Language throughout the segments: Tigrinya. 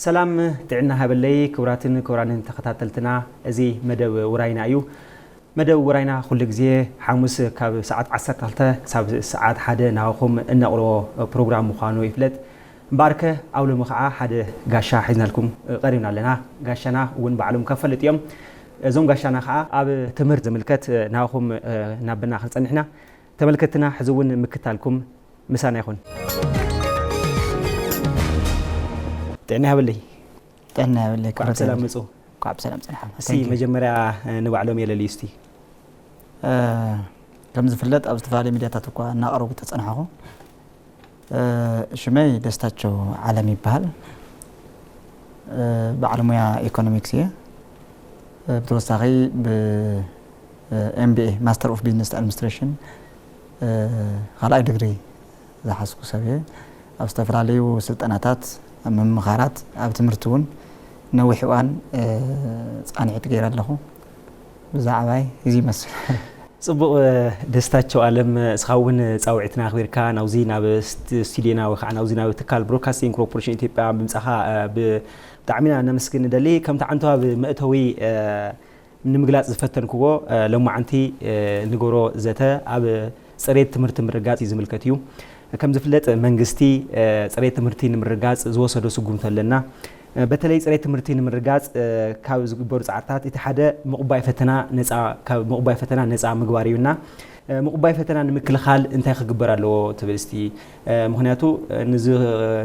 ሰላም ጥዕና ሃበለይ ክቡራትን ክቡራንን ተኸታተልትና፣ እዚ መደብ ውራይና እዩ። መደብ ውራይና ኩሉ ግዜ ሓሙስ ካብ ሰዓት ዓሰርተ ክልተ ክሳብ ሰዓት ሓደ ናባኹም እነቕርቦ ፕሮግራም ምዃኑ ይፍለጥ። እምበኣርከ ኣብ ሎሚ ከዓ ሓደ ጋሻ ሒዝናልኩም ቀሪብና ኣለና። ጋሻና እውን ባዕሎም ከፈልጥ እዮም። እዞም ጋሻና ከዓ ኣብ ትምህርቲ ዝምልከት ናባኹም ናበና ክንፀንሕና ተመልከትና ሕዚ እውን ምክታልኩም ምሳና ይኹን። ጥዕና ይሃበለይ። ጥዕና ይሃበለይ፣ እንኳዕ ክብረት ብሰላም ይሃበለይ። መጹ። እንኳዕ ብሰላም ጸንሓ። እስቲ Thank you። መጀመርያ፣ እ፣ ንባዕሎም የለልዩ እስቲ። እ፣ ከም ዝፍለጥ ኣብ ዝተፈላለዩ ሚድያታት እኳ እናቐረቡ ተጸናሕኹ። እ፣ ሽመይ ደስታቸው ዓለም ይበሃል። እ፣ በዓል ሞያ ኢኮኖሚክስ እየ። እ፣ ብተወሳኺ ብ፣ እ፣ ኤም ቢ ኤ፣ ማስተር ኦፍ ቢዝነስ ኣድሚኒስትሬሽን፣ እ፣ ካልኣይ ዲግሪ ዝሓዝኩ ሰብ እየ። ኣብ ዝተፈላለዩ ስልጠናታት፣ ኣብ ምምኻራት፣ ኣብ ትምህርቲ እውን ነዊሕ እዋን፣ እ፣ ፃንሒት ገይረ ኣለኹ። ብዛዕባይ እዚ ይመስል። ጽቡቕ፣ እ፣ ደስታቸው ኣለም፣ እስኻ እውን ጻውዒትና ኣኽቢርካ ናብዚ ናብ ስት-፣ ስቱዲዮና ወይ ከዓ ናብዚ ናብ ትካል ብሮድካስቲንግ ኮርፖሬሽን ኢትዮጵያ ብምጻኻ፣ እ፣ ብ-፣ ብጣዕሚ ኢና ነመስግን ንደሊ። ከምቲ ዓንተባ ብመእተዊ፣ እ፣ ንምግላጽ ዝፈተንክዎ፣ እ፣ ሎማዓንቲ፣ እ፣ ንገብሮ ዘተ ኣብ ጽሬት ትምህርቲ ምርጋጽ እዩ ዝምልከት እዩ። ከም ዝፍለጥ መንግስቲ፣ እ፣ ጽሬት ትምህርቲ ንምርጋጽ ዝወሰዶ ስጉምቲ ኣለና። እ፣ በተለይ ጽሬት ትምህርቲ ንምርጋጽ፣ እ፣ ካብ ዝግበሩ ጻዕርታት እቲ ሓደ ምቑባይ ፈተና ነጻ፣ ካብ ምቑባይ ፈተና ነጻ ምግባር እዩና። እ፣ ምቑባይ ፈተና ንምክልኻል እንታይ ክግበር ኣለዎ ትብል እስቲ? እ፣ ምኽንያቱ፣ እ፣ ንዝ-፣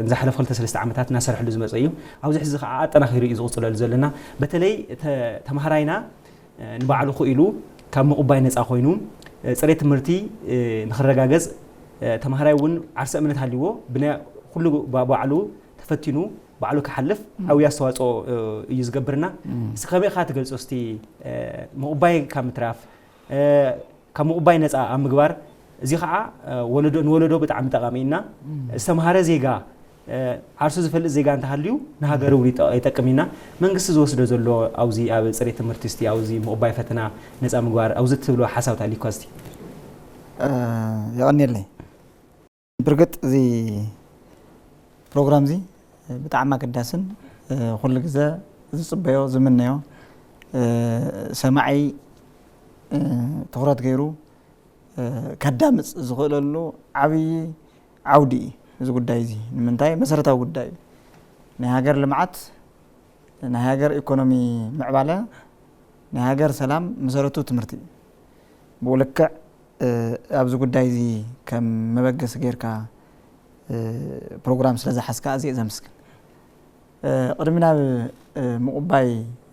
ንዝሓለፉ ክልተ ሰለስተ ዓመታት እናሰርሐሉ ዝመጸ እዩ። ኣብዚ ሕዚ ከዓ ኣጠናኺሩ እዩ ዝቕጽለሉ ዘለና። በተለይ ተ-፣ ተምሃራይና እ፣ ንባዕሉ ክኢሉ ካብ ምቑባይ ነፃ ኮይኑ፣ እ፣ ፅሬት ትምህርቲ፣ እ፣ ንኽረጋገፅ፣ እ፣ ተምሃራይ እውን ዓርሰ እምነት ሃልይዎ ብናይ ኩሉ ባ-፣ ባዕሉ ተፈቲኑ ባዕሉ ክሓልፍ ም። ዓብዪ ኣስተዋፅኦ፣ እ፣ እዩ ዝገብርና። ም። እስኪ ከመይ ኢኻ ትገልፆ እስቲ፣ እ፣ ምቑባይ ካብ ምትራፍ፣ እ፣ ካብ ምቑባይ ነፃ ኣብ ምግባር፣ እዚ ከዓ፣ እ፣ ወለዶ፣ ንወለዶ ብጣዕሚ ጠቓሚ እና ም። ዝተምሃረ ዜጋ፣ እ፣ ዓርሱ ዝፈልጥ ዜጋ እንተሃልዩ ንሃገር እውን ይጠ-፣ ይጠቅም ኢና። መንግስቲ ዝወስዶ ዘሎ ኣብዚ ኣብ ፅሬት ትምህርቲ እስቲ ኣብዚ ምቑባይ ፈተና ነፃ ምግባር ኣብዚ ትብሎ ሓሳብ ታሊኳ እስቲ? እ፣ የቐንየለይ። ብርግጥ እዚ ፕሮግራም እዚ ብጣዕሚ ኣገዳስን፣ እ፣ ኩሉ ግዘ ዝፅበዮ ዝምነዮ፣ እ፣ ሰማዒ፣ እ፣ ትኹረት ገይሩ፣ እ፣ ከዳምፅ ዝኽእለሉ ዓብዪ ዓውዲ እዩ እዚ ጉዳይ እዚ። ንምንታይ? መሰረታዊ ጉዳይ እዩ። ናይ ሃገር ልምዓት፣ ናይ ሃገር ኢኮኖሚ ምዕባለ፣ ናይ ሃገር ሰላም መሰረቱ ትምህርቲ እዩ። ብኡ ልክዕ፣ እ፣ ኣብዚ ጉዳይ እዚ ከም መበገሲ ጌርካ፣ እ፣ ፕሮግራም ስለ ዝሓዝካ ኣዝየ ዘመስግን። እ፣ ቅድሚ ናብ፣ እ፣ ምቑባይ፣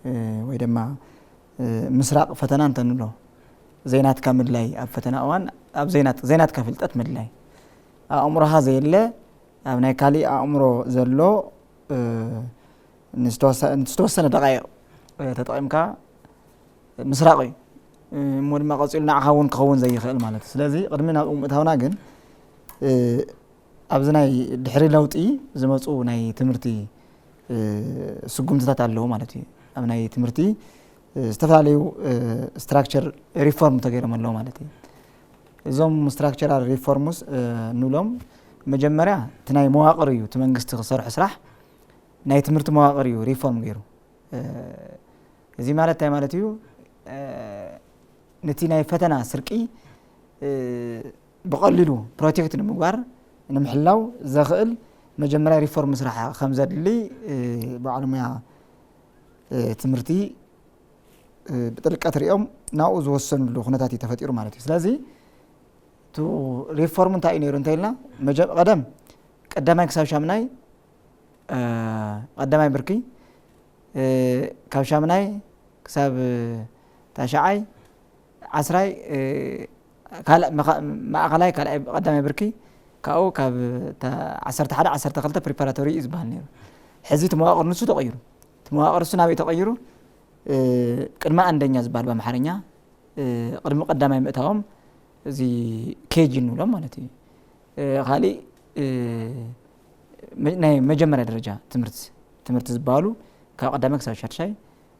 እ፣ ወይ ድማ፣ እ፣ ምስራቕ ፈተና እንተንብሎ፣ ዘይናትካ ምድላይ ኣብ ፈተና እዋን፣ ኣብ ዘይናት-፣ ዘይናትካ ፍልጠት ምድላይ። ኣእምሮኻ ዘየለ፣ ኣብ ናይ ካሊእ ኣእምሮ ዘሎ፣ እ፣ ንዝተወሰ-፣ ንዝተወሰነ ደቃይቕ፣ እ፣ ተጠቒምካ ምስራቕ እዩ። እ፣ እሞ ድማ ቀጺሉ ንዓኻ እውን ክኸውን ዘይኽእል ማለት እዩ። ስለዚ ቅድሚ ናብኡ ምእታውና ግን፣ እ፣ ኣብዚ ናይ ድሕሪ ለውጢ ዝመጹ ናይ ትምህርቲ፣ እ፣ ስጉምትታት ኣለዉ ማለት እዩ። ኣብ ናይ ትምህርቲ፣ እ፣ ዝተፈላለዩ፣ እ፣ ስትራክቸር ሪፎርም ተገይሮም ኣለዉ ማለት እዩ። እዞም ስትራክቸራል ሪፎርምስ፣ እ፣ ንብሎም መጀመርያ እቲ ናይ መዋቕር እዩ። እቲ መንግስቲ ክሰርሖ ስራሕ ናይ ትምህርቲ መዋቕር እዩ ሪፎርም ገይሩ። እ፣ እዚ ማለት እንታይ ማለት እዩ? እ፣ ነቲ ናይ ፈተና ስርቂ፣ እ፣ ብቐሊሉ ፕሮቴክት ንምግባር፣ ንምሕላው ዘኽእል መጀመርያ ሪፎርም ምስራሕ ከም ዘድሊ፣ እ፣ በዓል ሞያ፣ እ፣ ትምህርቲ፣ እ፣ ብጥልቀት ሪኦም ናብኡ ዝወሰንሉ ኩነታት እዩ ተፈጢሩ ማለት እዩ። ስለዚ፣ እቲ ሪፎርም እንታይ እዩ ነይሩ እንተኢልና፣ መጀ-፣ ቀደም ቀዳማይ ክሳብ ሻምናይ፣ እ፣ ቀዳማይ ብርኪ፣ እ፣ ካብ ሻምናይ ክሳብ ታሽዓይ፣ ዓስራይ፣ እ፣ ካልእ መኻ-፣ ማእኸላይ ካልኣይ ቀዳማይ ብርኪ፣ ካብኡ ካብ ታ-፣ ዓሰርተ ሓደ፣ ዓሰርተ ክልተ ፕሪፓራቶሪ እዩ ዝበሃል ነይሩ። ሕዚ እቲ መዋቕር ንሱ ተቐይሩ። እቲ መዋቕር ንሱ ናበይ ተቐይሩ? እ፣ ቅድመ ኣንደኛ ዝበሃል ብኣምሓርኛ፣ እ፣ ቅድሚ ቀዳማይ ምእታዎም፣ እዚ ኬጂ እንብሎም ማለት እዩ። እ፣ ካሊእ፣ እ፣ መ-፣ ናይ መጀመርያ ደረጃ ትምህርቲ፣ ትምህርቲ ዝበሃሉ ካብ ቀዳማይ ክሳብ ሻድሻይ፣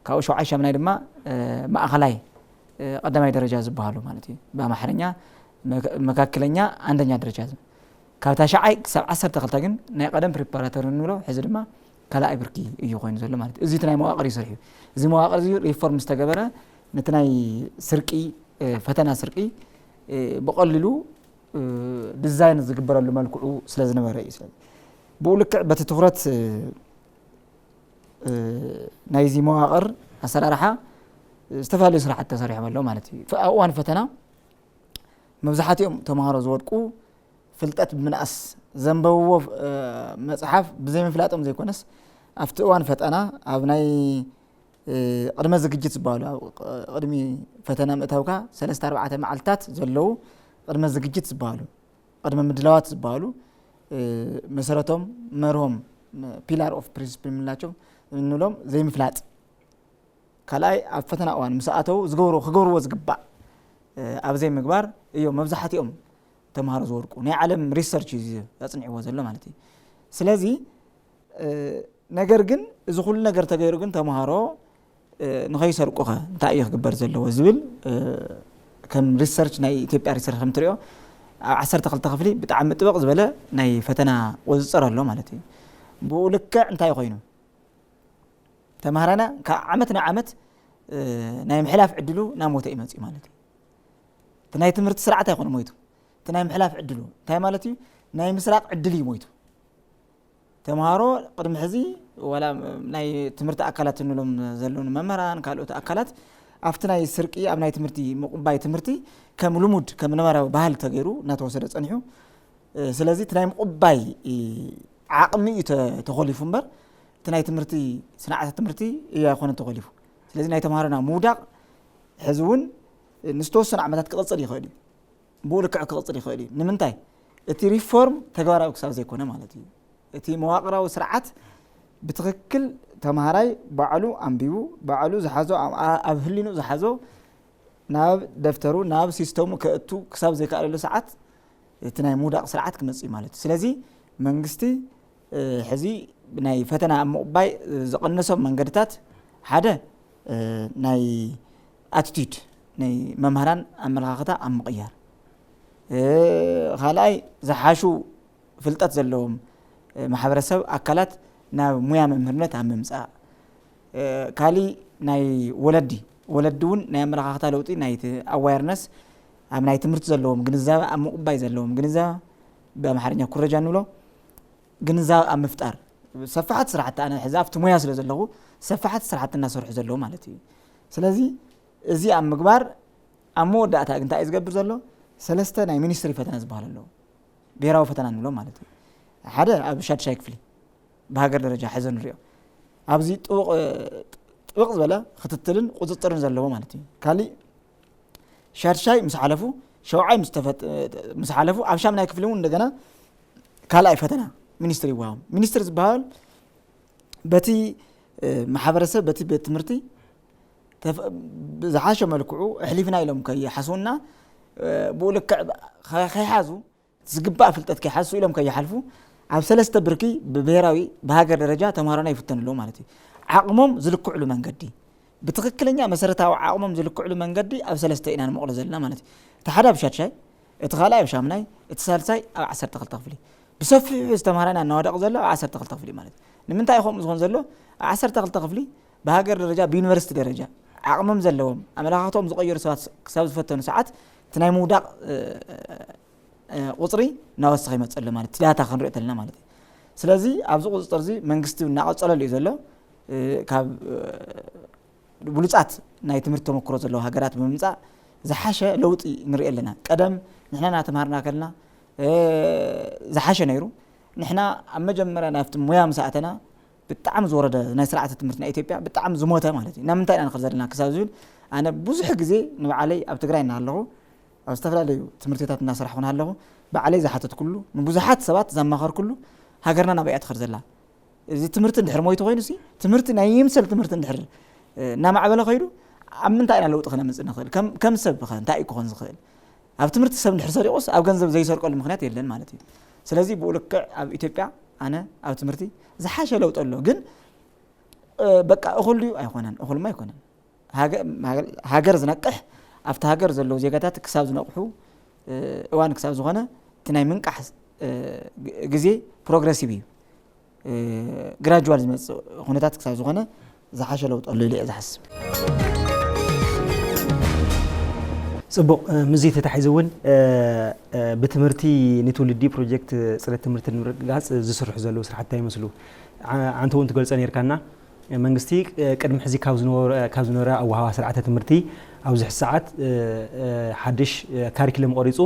ካብኡ ሸውዓይ ሻምናይ ድማ፣ እ፣ ማእኸላይ፣ እ፣ ቀዳማይ ደረጃ ዝበሃሉ ማለት እዩ። ብኣምሓርኛ መካ-፣ መካከለኛ አንደኛ ደረጃ ዝ-፣ ካብ ታሽዓይ ክሳብ ዓሰርተ ክልተ ግን ናይ ቀደም ፕሪፓራቶሪ እንብሎ፣ ሕዚ ድማ ካልኣይ ብርኪ እዩ ኮይኑ ዘሎ ማለት እዩ። እዚ እቲ ናይ መዋቕር እዩ ሰሪሑ። እዚ መዋቕር እዚ ሪፎርም ዝተገበረ ነቲ ናይ ስርቂ ፈተና ስርቂ ብቐሊሉ ዲዛይን ዝግበረሉ መልክዑ ስለ ዝነበረ እዩ። ብኡ ልክዕ በቲ ትኹረት ናይዚ መዋቕር ኣሰራርሓ ዝተፈላለዩ ስራሕቲ ተሰሪሖም ኣለዉ ማለት እዩ። ኣብ እዋን ፈተና መብዛሕትኦም ተምሃሮ ዝወድቁ ፍልጠት ብምንኣስ ዘንበብዎ መፅሓፍ ብዘይምፍላጦም ዘይኮነስ ኣብቲ እዋን ፈተና ኣብ ናይ ቅድመ ዝግጅት ዝበሃሉ ቅድሚ ፈተና ምእታውካ ሰለስተ ኣርባዕተ መዓልታት ዘለዉ ቅድመ ዝግጅት ዝበሃሉ ቅድመ ምድላዋት ዝበሃሉ መሰረቶም መርሆም ፒላር ኦፍ ፕሪንስፕል የምላቸው እንብሎም ዘይምፍላጥ ካልኣይ ኣብ ፈተና እዋን ምስ ኣተው ዝገብርዎ ክገብርዎ ዝግባእ ኣብ ዘይምግባር እዮም መብዛሕትኦም ተምሃሮ ዝወድቁ። ናይ ዓለም ሪሰርች እዩ ኣፅኒዕዎ ዘሎ ማለት እዩ። ስለዚ ነገር ግን እዚ ኩሉ ነገር ተገይሩ ግን ተምሃሮ ንኸይሰርቁኸ እንታይ እዩ ክግበር ዘለዎ ዝብል ከም ሪሰርች ናይ ኢትዮጵያ ሪሰርች ከምትሪኦ ኣብ ዓሰርተ ክልተ ክፍሊ ብጣዕሚ ጥበቕ ዝበለ ናይ ፈተና ቁፅፅር ኣሎ ማለት እዩ። ብኡ ልክዕ እንታይ ኮይኑ ተምሃራና ካብ ዓመት ናብ ዓመት ናይ ምሕላፍ ዕድሉ ናብ ሞተ ይመፅእ ማለት እዩ። እቲ ናይ ትምህርቲ ስርዓት ኣይኮነ ሞይቱ፣ እቲ ናይ ምሕላፍ ዕድሉ እንታይ ማለት እዩ? ናይ ምስራቅ ዕድል እዩ ሞይቱ። ተምሃሮ ቅድሚ ሕዚ ዋላ ናይ ትምህርቲ ኣካላት እንሎም ዘለውን መምህራን ካልኦት ኣካላት ኣብቲ ናይ ስርቂ ኣብ ናይ ትምህርቲ ምቁባይ ትምህርቲ ከም ልሙድ ከም ነባራዊ ባህል ተገይሩ እናተወሰደ ፀኒሑ። ስለዚ እቲ ናይ ምቁባይ ዓቕሚ እዩ ተኾሊፉ እምበር እቲ ናይ ትምህርቲ ስርዓተ ትምህርቲ እዩ ኣይኮነን ተኾሊፉ። ስለዚ ናይ ተምሃሮና ምውዳቕ ሕዚ እውን ንዝተወሰኑ ዓመታት ክቕፅል ይኽእል እዩ። ብኡ ልክዕ ክቕፅል ይኽእል እዩ። ንምንታይ? እቲ ሪፎርም ተግባራዊ ክሳብ ዘይኮነ ማለት እዩ። እቲ መዋቕራዊ ስርዓት ብትኽክል ተምሃራይ ባዕሉ ኣንቢቡ ባዕሉ ዝሓዞ ኣብ ህሊኑ ዝሓዞ ናብ ደፍተሩ ናብ ሲስተሙ ከእቱ ክሳብ ዘይከኣለሉ ሰዓት እቲ ናይ ምውዳቕ ስርዓት ክመፅእ እዩ ማለት እዩ። ስለዚ መንግስቲ ሕዚ ናይ ፈተና ኣብ ምቕባይ ዝቐነሶም መንገድታት ሓደ ናይ ኣቲቱድ ናይ መምህራን ኣመለኻኽታ ኣብ ምቕያር፣ ካልኣይ ዝሓሹ ፍልጠት ዘለዎም ማሕበረሰብ ኣካላት ናብ ሙያ መምህርነት ኣብ ምምፃእ፣ ካሊእ ናይ ወለዲ ወለዲ እውን ናይ ኣመለኻኽታ ለውጢ ናይቲ ኣዋርነስ ኣብ ናይ ትምህርቲ ዘለዎም ግንዛበ ኣብ ምቕባይ ዘለዎም ግንዛበ ብኣምሓርኛ ኩረጃ ንብሎ ግንዛበ ኣብ ምፍጣር ሰፋሓት ስራሕቲ ኣነ ሕዚ ኣብቲ ሙያ ስለ ዘለኹ ሰፋሓት ስራሕቲ እናሰርሑ ዘለዉ ማለት እዩ። ስለዚ እዚ ኣብ ምግባር ኣብ መወዳእታ ግን እንታይ እዩ ዝገብር ዘሎ? ሰለስተ ናይ ሚኒስትሪ ፈተና ዝበሃል ኣለዉ። ብሄራዊ ፈተና ንብሎም ማለት እዩ። ሓደ ኣብ ሻድሻይ ክፍሊ ብሃገር ደረጃ ሕዞ ንሪኦ ኣብዚ ጥብቕ ዝበለ ክትትልን ቁፅፅርን ዘለዎ ማለት እዩ። ካሊእ ሻድሻይ ምስ ሓለፉ ሸውዓይ ምስ ሓለፉ ኣብ ሻምናይ ክፍሊ እውን እንደገና ካልኣይ ፈተና ሚኒስትሪ ይወሃቦም። ሚኒስትሪ ዝበሃል በቲ ማሕበረሰብ በቲ ቤት ትምህርቲ ብዝሓሸ መልክዑ ኣሕሊፍና ኢሎም ከይሓስቡና ብኡ ልክዕ ከይሓዙ ዝግባእ ፍልጠት ከይሓሱ ኢሎም ከይሓልፉ ኣብ ሰለስተ ብርኪ ብብሄራዊ ብሃገር ደረጃ ተምሃሮና ይፍተኑ ኣለዉ ማለት እዩ። ዓቕሞም ዝልክዕሉ መንገዲ ብትኽክለኛ መሰረታዊ ዓቕሞም ዝልክዕሉ መንገዲ ኣብ ሰለስተ ኢና ንመቕሎ ዘለና ማለት እዩ። እቲ ሓደ ኣብ ሻድሻይ፣ እቲ ካልኣይ ኣብ ሻምናይ፣ እቲ ሳልሳይ ኣብ ዓሰርተ ክልተ ክፍሊ። ብሰፊሑ ዝተምሃራና እናወደቐ ዘሎ ኣብ ዓሰርተ ክልተ ክፍሊ ማለት እዩ። ንምንታይ ከምኡ ዝኾን ዘሎ ኣብ ዓሰርተ ክልተ ክፍሊ ብሃገር ደረጃ ብዩኒቨርሲቲ ደረጃ ዓቕሞም ዘለዎም ኣመለኻኽቶም ዝቐየሩ ሰባት ክሳብ ዝፈተኑ ሰዓት እቲ ናይ ምውዳቕ ቁፅሪ እናወሰኸ ይመፅእ ኣሎ ማለት እቲ ዳታ ክንሪኦ ተለና ማለት እዩ። ስለዚ ኣብዚ ቁፅፅር እዚ መንግስቲ እናቐፀለሉ እዩ ዘሎ። ካብ ብሉፃት ናይ ትምህርቲ ተመክሮ ዘለዎ ሃገራት ብምምፃእ ዝሓሸ ለውጢ ንርኢ ኣለና። ቀደም ንሕና እናተምሃርና ከለና ዝሓሸ ነይሩ። ንሕና ኣብ መጀመርያ ናብቲ ሙያ ምስ ኣተና ብጣዕሚ ዝወረደ ናይ ስርዓተ ትምህርቲ ናይ ኢትዮጵያ ብጣዕሚ ዝሞተ ማለት እዩ። ናብ ምንታይ ኢና ንኸድ ዘለና ክሳብ ዝብል ኣነ ብዙሕ ግዜ ንባዕለይ ኣብ ትግራይ እናሃለኹ ኣብ ዝተፈላለዩ ትምህርትታት እናሰራሕኹ እናሃለኹ ባዕለይ ዝሓተትኩሉ ንብዙሓት ሰባት ዘማኸርኩሉ ሃገርና ናበይ እያ ትኸድ ዘላ? እዚ ትምህርቲ እንድሕር ሞይቱ ኮይኑ ሲ ትምህርቲ ናይ ይምሰል ትምህርቲ እንድሕር እናማዕበለ ከይዱ ኣብ ምንታይ ኢና ለውጢ ከነምፅእ ንኽእል? ከም ሰብ ከ እንታይ እዩ ክኾን ዝኽእል? ኣብ ትምህርቲ ሰብ እንድሕር ሰሪቑስ ኣብ ገንዘብ ዘይሰርቀሉ ምኽንያት የለን ማለት እዩ። ስለዚ ብኡ ልክዕ ኣብ ኢትዮጵያ ኣነ ኣብ ትምህርቲ ዝሓሸ ለውጢ ኣሎ። ግን በቃ እኹል ድዩ? ኣይኮነን። እኹልማ ኣይኮነን። ሃገር ዝነቅሕ ኣብቲ ሃገር ዘለዉ ዜጋታት ክሳብ ዝነቕሑ እዋን ክሳብ ዝኾነ እቲ ናይ ምንቃሕ ግዜ ፕሮግረሲቭ እዩ። እ፣ ግራጁዋል ዝመጽእ ኩነታት ክሳብ ዝኾነ ዝሓሸ ለውጢ ኣሎ ኢለ እየ ዝሓስብ። ጽቡቕ፣ እ፣ ምስዚ ተታሒዙ እውን፣ እ፣ እ፣ ብትምህርቲ ንትውልዲ ፕሮጀክት ጽሬት ትምህርቲ ንምርግጋጽ ዝስርሑ ዘለዉ ስራሕቲ እንታይ ይመስሉ? ዓ-፣ ኣንተ እውን ትገልጾ ነርካና፣ እ፣ መንግስቲ፣ እ፣ ቅድሚ ሕዚ ካብ ዝነበረ፣ ካብ ዝነበረ ኣወሃህባ ስርዓተ ትምህርቲ ኣብዚ ሕዚ ሰዓት፣ እ፣ እ፣ ሓድሽ፣ እ፣ ካሪክለም ቀሪጹ፣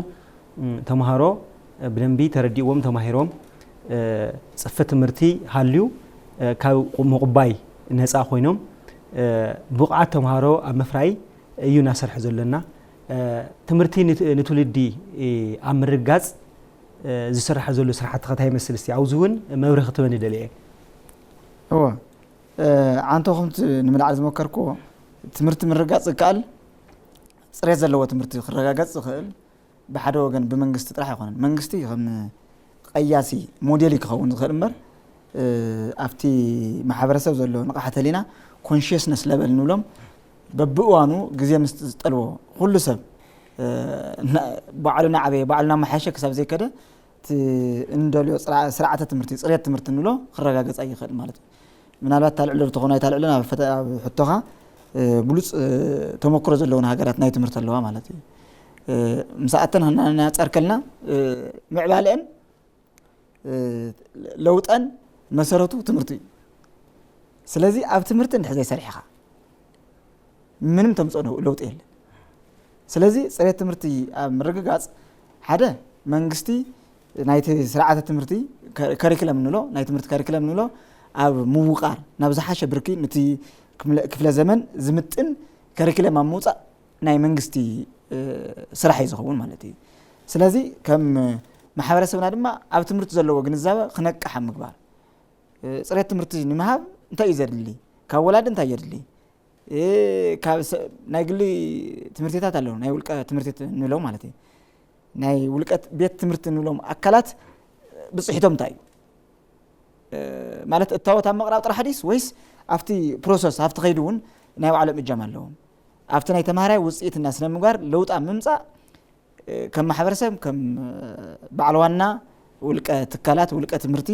ም፣ ተምሃሮ፣ እ፣ ብደንቢ ተረዲእዎም ተማሂሮም፣ እ፣ ጽፈት ትምህርቲ ሃልዩ፣ እ፣ ካብ ምቑባይ ነጻ ኮይኖም፣ እ፣ ብቕዓት ተምሃሮ ኣብ ምፍራይ እዩ እናሰርሐ ዘሎና። እ፣ ትምህርቲ ንት-፣ ንትውልዲ፣ እ፣ ኣብ ምርጋጽ፣ እ፣ ዝስራሕ ዘሎ ስራሕቲ ከ እንታይ ይመስል? እስቲ ኣብዚ እውን መብርሂ ክትበኒ ደልየ። እወ፣ እ፣ ዓንቶ ከምቲ ንምልዓል ዝመከርኩዎ፣ ትምህርቲ ምርጋጽ ዝከኣል፣ ጽሬት ዘለዎ ትምህርቲ ክረጋገጽ ዝኽእል፣ ብሓደ ወገን ብመንግስቲ ጥራሕ ኣይኮነን። መንግስቲ ከም ቀያሲ ሞዴል እዩ ክኸውን ዝኽእል እምበር፣ እ፣ ኣብቲ ማሕበረሰብ ዘሎ ንቕሓት ህሊና፣ ኮንሽየስነስ ለቨል ንብሎም፣ በብእዋኑ ግዜ ምስ ዝጠልቦ፣ ኩሉ ሰብ፣ እ፣ እና-፣ ባዕሉ እናዓበየ፣ ባዕሉ እናመሓየሸ ክሳብ ዘይከደ፣ እቲ እንደልዮ ስራ-፣ ስርዓተ ትምህርቲ፣ ጽሬት ትምህርቲ ንብሎ ክረጋገጽ ኣይኽእል ማለት እዩ። ምናልባት እታ ልዕሎ ትኾን ኣይታ ልዕሎ ናብ ፈተ-፣ ኣብ ሕቶኻ፣ እ፣ ብሉጽ፣ እ፣ ተመክሮ ዘለወን ሃገራት ናይ ትምህርቲ ኣለዋ ማለት እዩ። እ፣ ምስኣተን እናነጻርከልና፣ እ፣ ምዕባለአን፣ እ፣ ለውጠን መሰረቱ ትምህርቲ እዩ። ስለዚ ኣብ ትምህርቲ እንድሕር ዘይሰሪሕኻ ምንም ተምጽኦ ነው-፣ ለውጢ የለን። ስለዚ ጽሬት ትምህርቲ ኣብ ምርግጋጽ ሓደ መንግስቲ ናይቲ ስርዓተ ትምህርቲ ከ-፣ ከሪክለም ንብሎ፣ ናይ ትምህርቲ ከሪክለም ንብሎ ኣብ ምውቃር ናብ ዝሓሸ ብርኪ ንቲ ክምለ-፣ ክፍለ ዘመን ዝምጥን ከሪክለም ኣብ ምውጻእ ናይ መንግስቲ፣ እ፣ ስራሕ እዩ ዝኸውን ማለት እዩ። ስለዚ ከም ማሕበረሰብና ድማ ኣብ ትምህርቲ ዘለዎ ግንዛበ ክነቅሕ ኣብ ምግባር፣ እ፣ ጽሬት ትምህርቲ ንምሃብ እንታይ እዩ ዘድሊ? ካብ ወላዲ እንታይ የድሊ? እ፣ ካብ ሰ-፣ ናይ ግሊ ትምህርቲታት ኣለዉ፣ ናይ ውልቀ ትምህርቲ ንብሎም ማለት እዩ። ናይ ውልቀ ቤት ትምህርቲ ንብሎም ኣካላት ብጽሒቶም እንታይ እዩ? እ፣ ማለት እታወት ኣብ ምቕራብ ጥራሕ ድዩስ ወይስ ኣብቲ ፕሮሰስ፣ ኣብቲ ከይዲ እውን ናይ ባዕሎም እጃም ኣለዎም? ኣብቲ ናይ ተምሃራይ ውጽኢትና ስነ ምግባር ለውጢ ኣብ ምምጻእ፣ እ፣ ከም ማሕበረሰብ፣ ከም፣ እ፣ በዓል ዋና ውልቀ ትካላት፣ ውልቀ ትምህርቲ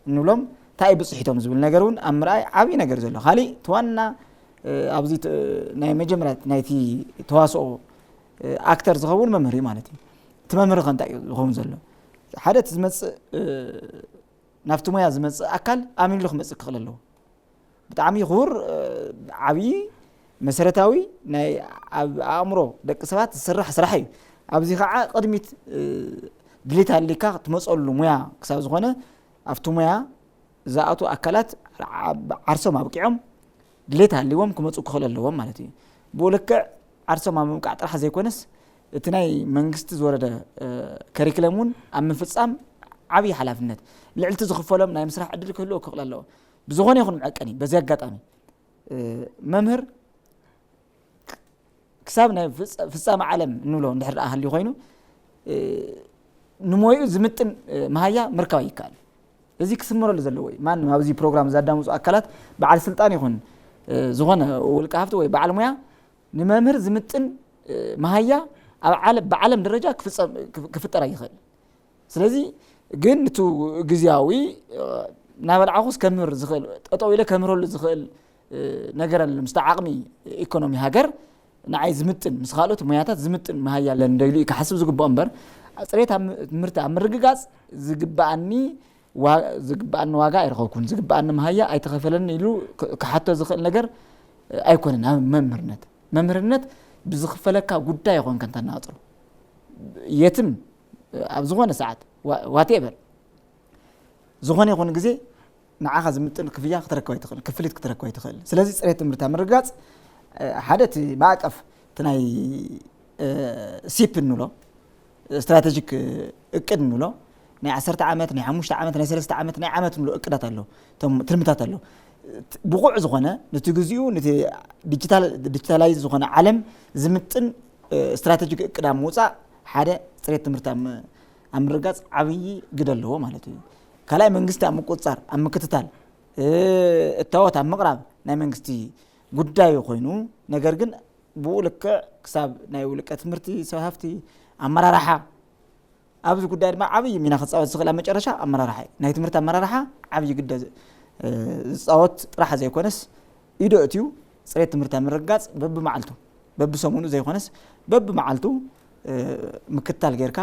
እንብሎም እንታይ ብጽሒቶም ዝብል ነገር እውን ኣብ ምርኣይ ዓብዪ ነገር ዘሎ። ካሊእ እቲ ዋና፣ እ፣ ኣብዚ ት-፣ ናይ መጀመርያ ናይቲ ተዋስኦ፣ እ፣ ኣክተር ዝኸውን መምህር እዩ ማለት እዩ። እቲ መምህር ከ እንታይ እዩ ዝኸውን ዘሎ? ሓደ እቲ ዝመጽእ፣ እ፣ ናብቲ ሞያ ዝመጽእ ኣካል ኣሚንሉ ክመጽእ ክኽእል ኣለዎ። ብጣዕሚ ክቡር፣ እ፣ ዓብዪ መሰረታዊ ናይ ኣብ ኣእምሮ ደቂ ሰባት ዝስራሕ ስራሕ እዩ። ኣብዚ ከዓ ቅድሚት፣ እ፣ ድሌት ኣሊካ ትመፀሉ ሙያ ክሳብ ዝኾነ ኣብቲ ሙያ ዝኣቱ ኣካላት ዓ-፣ ዓርሶም ኣብቂዖም ድሌት ሃልዎም ክመፁ ክኽእሉ ኣለዎም ማለት እዩ። ብኡ ልክዕ ዓርሶም ኣብ ምብቃዕ ጥራሕ ዘይኮነስ እቲ ናይ መንግስቲ ዝወረደ፣ እ፣ ከሪክለም እውን ኣብ ምፍፃም ዓብዪ ሓላፍነት፣ ልዕልቲ ዝኽፈሎም ናይ ምስራሕ ዕድል ክህልዎ ክኽእል ኣለዎ። ብዝኾነ ይኹን መዐቀኒ፣ በዚ ኣጋጣሚ፣ እ፣ መምህር ክሳብ ናይ ፍጻ-፣ ፍጻመ ዓለም እንብሎ እንድሕር ደኣ ሃልዩ ኮይኑ፣ እ፣ ንሞይኡ ዝምጥን፣ እ፣ መሃያ ምርካብ ይከኣል። እዚ ክስመረሉ ዘለዎ እዩ። ማንም ኣብዚ ፕሮግራም ዘዳምፁ ኣካላት፣ በዓል ስልጣን ይኹን፣ እ፣ ዝኾነ ውልቀ ሃፍቲ ወይ በዓል ሙያ፣ ንመምህር ዝምጥን፣ እ፣ መሃያ ኣብ ዓለ-፣ ብዓለም ደረጃ ክፍጸም፣ ክፍ-፣ ክፍጠር ኣይኽእል። ስለዚ ግን፣ ንቱ ግዝያዊ፣ እ፣ እናበላዕኹስ ከምህር ዝኽእል፣ ጠጠው ኢለ ከምህረሉ ዝኽእል፣ እ፣ ነገር ኣለ። ምስቲ ዓቕሚ ኢኮኖሚ ሃገር ንዓይ ዝምጥን፣ ምስ ካልኦት ሙያታት ዝምጥን መሃያ ኣለኒ ዶ ኢሉ እዩ ክሓስብ ዝግብኦ እምበር፣ ጽሬት ኣብ ም-፣ ትምህርቲ ኣብ ምርግጋጽ ዝግብኣኒ ዋ-፣ ዝግብኣኒ ዋጋ ኣይረኸብኩን፣ ዝግብኣኒ መሃያ ኣይተኸፈለኒ ኢሉ ክ-፣ ክሓቶ ዝኽእል ነገር ኣይኮነን። ኣብ መምህርነት፣ መምህርነት ብዝኽፈለካ ጉዳይ ይኾንካ እንተናጽሮ፣ የትም ኣብ ዝኾነ ሰዓት፣ ዋ-፣ ዋቴቨር፣ ዝኾነ ይኹን ግዜ ንዓኻ ዝምጥን ክፍያ ክትረክብ ኣይትኽእል፣ ክፍሊት ክትረክብ ኣይትኽእል። ስለዚ ጽሬት ትምህርቲ ኣብ ምርጋጽ፣ እ፣ ሓደ እቲ ማዕቀፍ፣ እቲ ናይ፣ እ፣ ሲፕ እንብሎ፣ ስትራቴጂክ እቅድ እንብሎ፣ ናይ ዓሰርተ ዓመት፣ ናይ ሓሙሽተ ዓመት፣ ናይ ሰለስተ ዓመት፣ ናይ ዓመት እንብሎ እቅዳት ኣሎ፣ እቶም ትልምታት ኣሎ። ብቑዕ ዝኾነ፣ ነቲ ግዚኡ፣ ነቲ ዲጂታል፣ ዲጂታላይዝ ዝኾነ ዓለም ዝምጥን፣ እ፣ ስትራቴጂክ እቅድ ኣብ ምውጻእ ሓደ ጽሬት ትምህርቲ ኣብ ም-፣ ኣብ ምርጋጽ ዓብዪ ግደ ኣለዎ ማለት እዩ። ካልኣይ መንግስቲ ኣብ ምቁጽጻር፣ ኣብ ምክትታል፣ እ፣ እታወት ኣብ ምቕራብ ናይ መንግስቲ ጉዳዩ ኮይኑ፣ ነገር ግን ብኡ ልክዕ ክሳብ ናይ ውልቀ ትምህርቲ፣ ሰብ ሃፍቲ፣ ኣመራርሓ፣ ኣብዚ ጉዳይ ድማ ዓብዪ ሚና ክፃወት ዝኽእል ኣብ መጨረሻ ኣመራርሓ እዩ። ናይ ትምህርቲ ኣመራርሓ ዓብዪ ግደ ዝ- እ፣ ዝፃወት ጥራሕ ዘይኮነስ፣ ኢዶ እትዩ ፅሬት ትምህርቲ ኣብ ምርግጋፅ በብመዓልቱ፣ በብሰሙኑ ዘይኮነስ በብመዓልቱ፣ እ፣ ምክትታል ጌርካ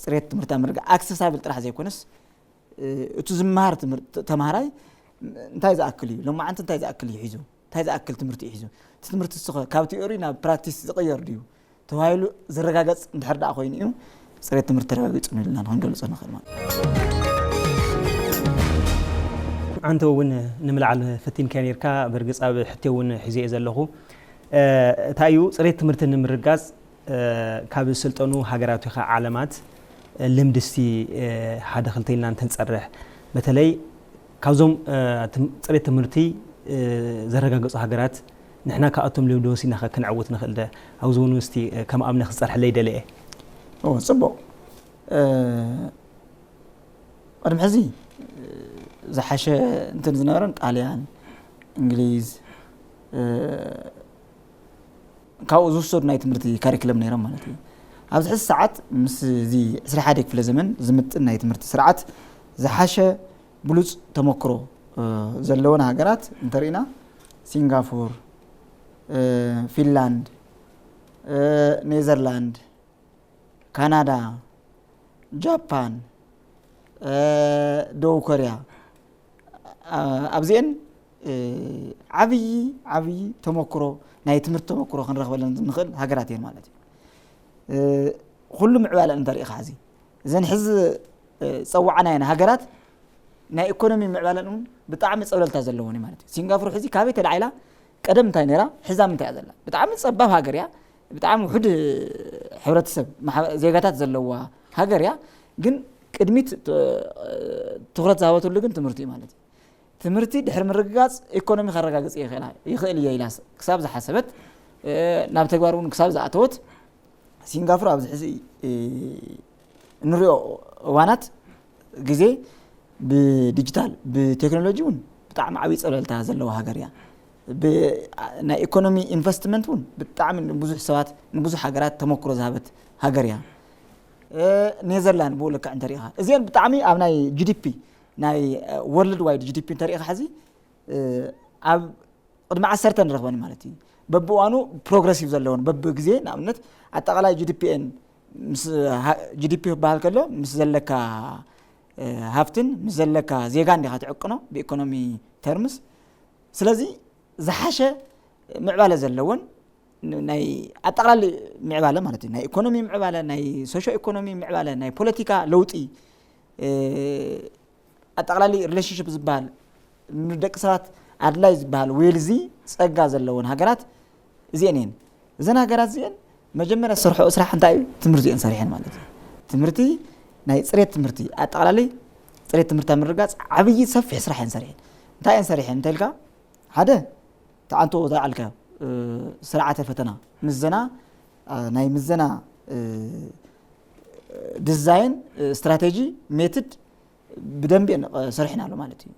ፅሬት ትምህርቲ ኣብ ምርግጋፅ፣ ኣክሰሳብል ጥራሕ ዘይኮነስ፣ እ፣ እቲ ዝመሃር ትምህርቲ ተምሃራይ እንታይ ዝኣክል እዩ፣ ሎማዓንቲ እንታይ ዝኣክል እዩ ሒዙ፣ እንታይ ዝኣክል ትምህርቲ እዩ ሒዙ፣ እቲ ትምህርቲ እስኸ ካብ ቲዮሪ ናብ ፕራክቲስ ዝቕየር ድዩ ተባሂሉ ዝረጋገፅ እንድሕር ደኣ ኮይኑ እዩ፣ ፅሬት ትምህርቲ ተረጋጊፁ ንልና ክንገልፆ ንኽእል ማለት እዩ። ኣንተ እውን ንምልዓል ፈቲንካ ነርካ። ብርግፅ ኣብ ሕትዮ እውን ሒዘ እየ ዘለኹ። እ፣ እንታይ እዩ ፅሬት ትምህርቲ ንምርጋፅ፣ እ፣ ካብ ዝስልጠኑ ሃገራት ወይ ከዓ ዓለማት፣ እ፣ ልምድስቲ፣ እ፣ ሓደ ክልተ ኢልና እንተንፀርሕ፣ በተለይ ካብዞም፣ እ፣ ትም- ፅሬት ትምህርቲ፣ እ፣ ዘረጋገፁ ሃገራት ንሕና ካብኣቶም ልምዲ ወሲድና ከ ክንዕውት ንኽእል ደ? ኣብዚ እውን እስቲ፣ እ፣ ከም ኣብነት ክፀርሐለይ ደለ እየ። ኦ፣ ፅቡቕ። እ፣ ቅድሚ ሕዚ፣ እ፣ ዝሓሸ እንትን ዝነበረን ጣልያን፣ እንግሊዝ፣ እ፣ ካብኡ ዝውሰዱ ናይ ትምህርቲ ካሪክለም ነይሮም ማለት እዩ። ኣብዚ ሕዚ ሰዓት ምስ እዚ ዕስራ ሓደ ክፍለ ዘመን ዝምጥን ናይ ትምህርቲ ስርዓት ዝሓሸ ብሉፅ ተመክሮ፣ እ፣ ዘለወን ሃገራት እንተርኢና፣ ሲንጋፖር፣ እ፣ ፊንላንድ፣ እ፣ ኔዘርላንድ፣ ካናዳ፣ ጃፓን፣ እ፣ ደቡብ ኮርያ፣ እ፣ ኣብዚአን፣ እ፣ ዓብዪ ዓብዪ ተመክሮ፣ ናይ ትምህርቲ ተመክሮ ክንረኽበለን ንኽእል ሃገራት እየን ማለት እዩ። እ፣ ኩሉ ምዕባለ እንተሪኢኻ ሕዚ እዘን ሕዚ፣ እ፣ ፀዋዕናየን ሃገራት ናይ ኢኮኖሚ ምዕባለን እውን ብጣዕሚ ፀብለልታ ዘለዎን እዩ ማለት እዩ። ሲንጋፖር ሕዚ ካበይ ተላዒላ፣ ቀደም እንታይ ነይራ፣ ሕዛ ምንታይ እያ ዘላ? ብጣዕሚ ፀባብ ሃገር እያ፣ ብጣዕሚ ውሑድ ሕብረተሰብ ማሕበ- ዜጋታት ዘለዋ ሃገር እያ። ግን ቅድሚት ት- ትኹረት ዝሃበትሉ ግን ትምህርቲ እዩ ማለት እዩ። ትምህርቲ ድሕሪ ምርግጋፅ ኢኮኖሚ ከረጋግፅ ይኽእላ- ይኽእል እየ ኢላ ስ- ክሳብ ዝሓሰበት፣ እ፣ ናብ ተግባር እውን ክሳብ ዝኣተወት፣ ሲንጋፖር ኣብዚ ሕዚ፣ እ፣ እንሪኦ እዋናት ግዜ ብዲጂታል ብቴክኖሎጂ እውን ብጣዕሚ ዓብዪ ፀብለልታ ዘለዋ ሃገር እያ። ብ- ናይ ኢኮኖሚ ኢንቨስትመንት እውን ብጣዕሚ ንብዙሕ ሰባት ንብዙሕ ሃገራት ተመክሮ ዝሃበት ሃገር እያ። እ፣ ኔዘርላንድ ብኡ ልክዕ እንተሪኢኻ፣ እዚአን ብጣዕሚ ኣብ ናይ ጂ ዲ ፒ፣ ናይ ወርልድ ዋይድ ጂ ዲ ፒ እንተሪኢኻ ሕዚ፣ እ፣ ኣብ ቅድሚ ዓሰርተ ንረኽበን ማለት እዩ። በብእዋኑ ፕሮግረሲቭ ዘለዎን በብግዜ፣ ንኣብነት ኣጠቓላይ ጂ ዲ ፒ ኤን ምስ ሃ- ጂ ዲ ፒ ክበሃል ከሎ ምስ ዘለካ፣ እ፣ ሃፍትን ምስ ዘለካ ዜጋን ዲኻ ትዕቅኖ ብኢኮኖሚ ተርምስ። ስለዚ ዝሓሸ ምዕባለ ዘለዎን ን- ናይ ኣጠቓላሊ ምዕባለ ማለት እዩ፣ ናይ ኢኮኖሚ ምዕባለ፣ ናይ ሶሾ ኢኮኖሚ ምዕባለ፣ ናይ ፖለቲካ ለውጢ፣ እ፣ ኣጠቓላሊ ሪሌሽንሽፕ ዝበሃል ንደቂ ሰባት ኣድላይ ዝበሃል ዌልዚ ጸጋ ዘለወን ሃገራት እዚአን እየን። እዘን ሃገራት እዚአን መጀመርያ ዝሰርሐኦ ስራሕ እንታይ እዩ? ትምህርቲ እየን ሰሪሐን ማለት እዩ። ትምህርቲ፣ ናይ ፅሬት ትምህርቲ፣ ኣጠቓላሊ ፅሬት ትምህርቲ ኣብ ምርጋፅ ዓብዪ ሰፊሕ ስራሕ እየን ሰሪሐን። እንታይ እየን ሰሪሐን እንተልካ፣ ሓደ ተዓንቶ ዝለዓልካዮ፣ እ፣ ስርዓተ ፈተና፣ ምዘና፣ እ፣ ናይ ምዘና፣ እ፣ ዲዛይን፣ እ፣ ስትራቴጂ፣ ሜትድ ብደንቢ እየን፣ እ፣ ሰሪሐን ኣሎ ማለት እዩ።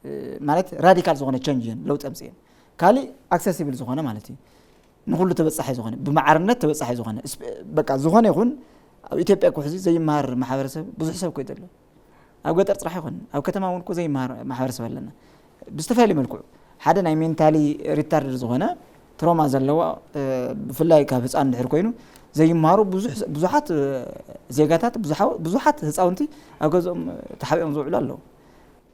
እ፣ ማለት ራዲካል ዝኾነ ቸንጅ እየን ለውጢ ኣምፅኤን። ካሊእ ኣክሰሲብል ዝኾነ ማለት እዩ፣ ንኹሉ ተበፃሒ ዝኾነ፣ ብማዕርነት ተበፃሒ ዝኾነ፣ እስፔ- በቃ ዝኾነ ይኹን። ኣብ ኢትዮጵያ እኮ ሕዚ ዘይመሃር ማሕበረሰብ ብዙሕ ሰብ እኮ እዩ ዘሎ። ኣብ ገጠር ጥራሕ ይኹን ኣብ ከተማ እውን እኮ ዘይመሃር ማሕበረሰብ ኣለና። ብዝተፈላለዩ መልክዑ ሓደ ናይ ሜንታሊ ሪታርድ ዝኾነ ትሮማ ዘለዎ፣ እ፣ ብፍላይ ካብ ህፃን ድሕር ኮይኑ ዘይመሃሩ ብዙሕ- ብዙሓት፣ እ፣ ዜጋታት ብዙሓ- ብዙሓት ህፃውንቲ ኣብ ገዝኦም ተሓቢኦም ዝውዕሉ ኣለዉ።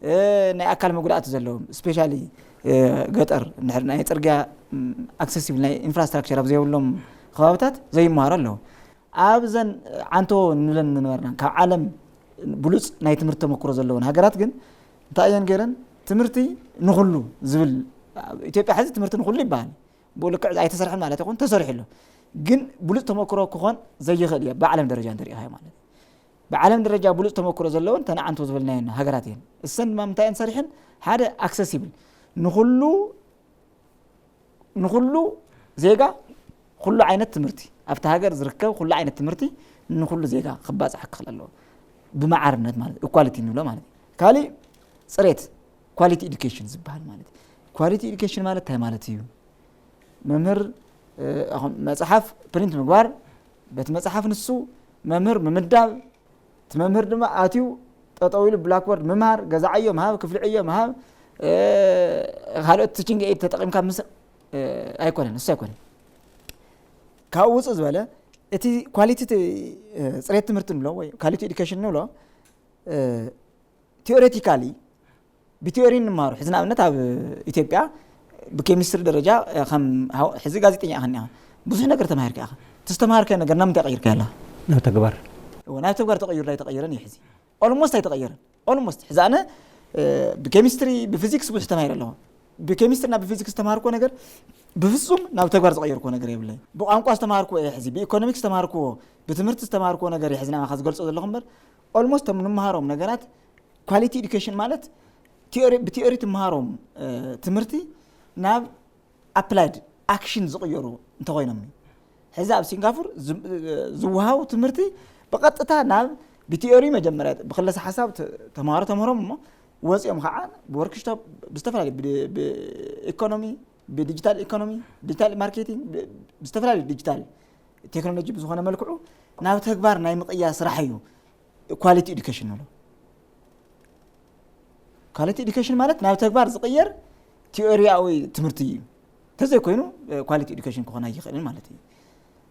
እ፣ ናይ ኣካል መጉዳእቲ ዘለዎም ስፔሻሊ፣ እ፣ ገጠር እንድሕር ናይ ፅርግያ፣ ም፣ ኣክሰሲብል ናይ ኢንፍራስትራክቸር ኣብ ዘይብሎም ከባብታት ዘይመሃሩ ኣለዉ። ኣብዘን ዓንቶ ንብለን ዝነበርና ካብ ዓለም ብሉፅ ናይ ትምህርቲ ተመክሮ ዘለወን ሃገራት ግን እንታይ እየን ገይረን? ትምህርቲ ንኹሉ ዝብል፣ ኣብ ኢትዮጵያ ሕዚ ትምህርቲ ንኹሉ ይበሃል። ብኡ ልክዕ ኣይተሰርሐን ማለት ኣይኮን፣ ተሰሪሑ ኣሎ። ግን ብሉፅ ተመክሮ ክኾን ዘይኽእል እየ ብዓለም ደረጃ እንተሪኢኻዮ ማለት እዩ። ብዓለም ደረጃ ብሉፅ ተመክሮ ዘለወን ተን ዓንቶ ዝበልናየን ሃገራት እየን። እሰን ድማ ምንታይ እየን ሰሪሐን? ሓደ ኣክሰሲብል ንኹሉ ንኹሉ ዜጋ ኩሉ ዓይነት ትምህርቲ ኣብቲ ሃገር ዝርከብ ኩሉ ዓይነት ትምህርቲ ንኹሉ ዜጋ ክባፃሕ ክኽእል ኣለዎ። ብመዓርነት ማለት ኢኳሊቲ ንብሎ ማለት እዩ። ካሊእ ፅሬት ኳሊቲ ኤዱኬሽን ዝበሃል ማለት እዩ። ኳሊቲ ኤዱኬሽን ማለት እንታይ ማለት እዩ? መምህር እ፣ ኣኹም መፅሓፍ ፕሪንት ምግባር በቲ መፅሓፍ ንሱ መምህር ምምዳብ እቲ መምህር ድማ ኣትዩ ጠጠው ኢሉ ብላክቦርድ ምምሃር፣ ገዛ ዕዮ ምሃብ፣ ክፍሊ ዕዮ ምሃብ፣ ካልኦት ቲቺንግ ኤድ ተጠቒምካ ምስ ኣይኮነን፣ እሱ ኣይኮነን። ካብኡ ውፅእ ዝበለ እቲ ኳሊቲ፣ ፅሬት ትምህርቲ ንብሎ ወይ ኳሊቲ ኤዱኬሽን ንብሎ፣ ቲኦሬቲካሊ ብቲኦሪ እንመሃሮ። ሕዚ ንኣብነት ኣብ ኢትዮጵያ ብኬሚስትሪ ደረጃ ከም ሕዚ ጋዜጠኛ ኢኻ እኒኻ፣ ብዙሕ ነገር ተማሂርካ ኢኻ። እቲ ዝተምሃርከ ነገር ናብ ምንታይ ቀይርካ ኣለኻ? ናብ ተግባር። ናብ ተግባር ተቐይሩ ኣይተቐየረን እዩ። ሕዚ ኦልሞስት ኣይተቐየረን። ኦልሞስት ሕዚ ኣነ ብኬሚስትሪ ብፊዚክስ ብዙሕ ተማሂረ ኣለኹ። ብኬሚስትሪ ናብ ብፊዚክስ ዝተምሃርኮ ነገር ብፍጹም ናብ ተግባር ዝቐየርኮ ነገር የብለይ። ብቋንቋ ዝተምሃርኮ እየ ሕዚ፣ ብኢኮኖሚክስ ዝተምሃርኮ፣ ብትምህርቲ ዝተምሃርኮ ነገር እየ ሕዚ ናባኻ ዝገልጾ ዘለኹ እምበር፣ ኦልሞስት ቶም ንምሃሮም ነገራት ኳሊቲ ኤዱኬሽን ማለት ብቲኦሪ ትምሃሮም ትምህርቲ ናብ ኣፕላይድ ኣክሽን ዝቕየሩ እንተኾይኖም። ሕዚ ኣብ ሲንጋፖር ዝወሃቡ ትምህርቲ ብቐጥታ ናብ ብቲኦሪ መጀመርያ ብክለሰ ሓሳብ ተምሃሮ ተምህሮም እሞ ወፂኦም ከዓ ብወርክሾፕ ብዝተፈላለዩ ብኢኮኖሚ፣ ብዲጂታል ኢኮኖሚ፣ ዲጂታል ማርኬቲንግ፣ ብዝተፈላለዩ ዲጂታል ቴክኖሎጂ ብዝኾነ መልክዑ ናብ ተግባር ናይ ምቕያ ስራሕ እዩ ኳሊቲ ኤዱኬሽን ንብሎ። ኳሊቲ ኤዱኬሽን ማለት ናብ ተግባር ዝቕየር ቲኦሪያዊ ትምህርቲ እዩ። እንተዘይኮይኑ ኳሊቲ ኤዱኬሽን ክኾን ኣይኽእልን ማለት እዩ።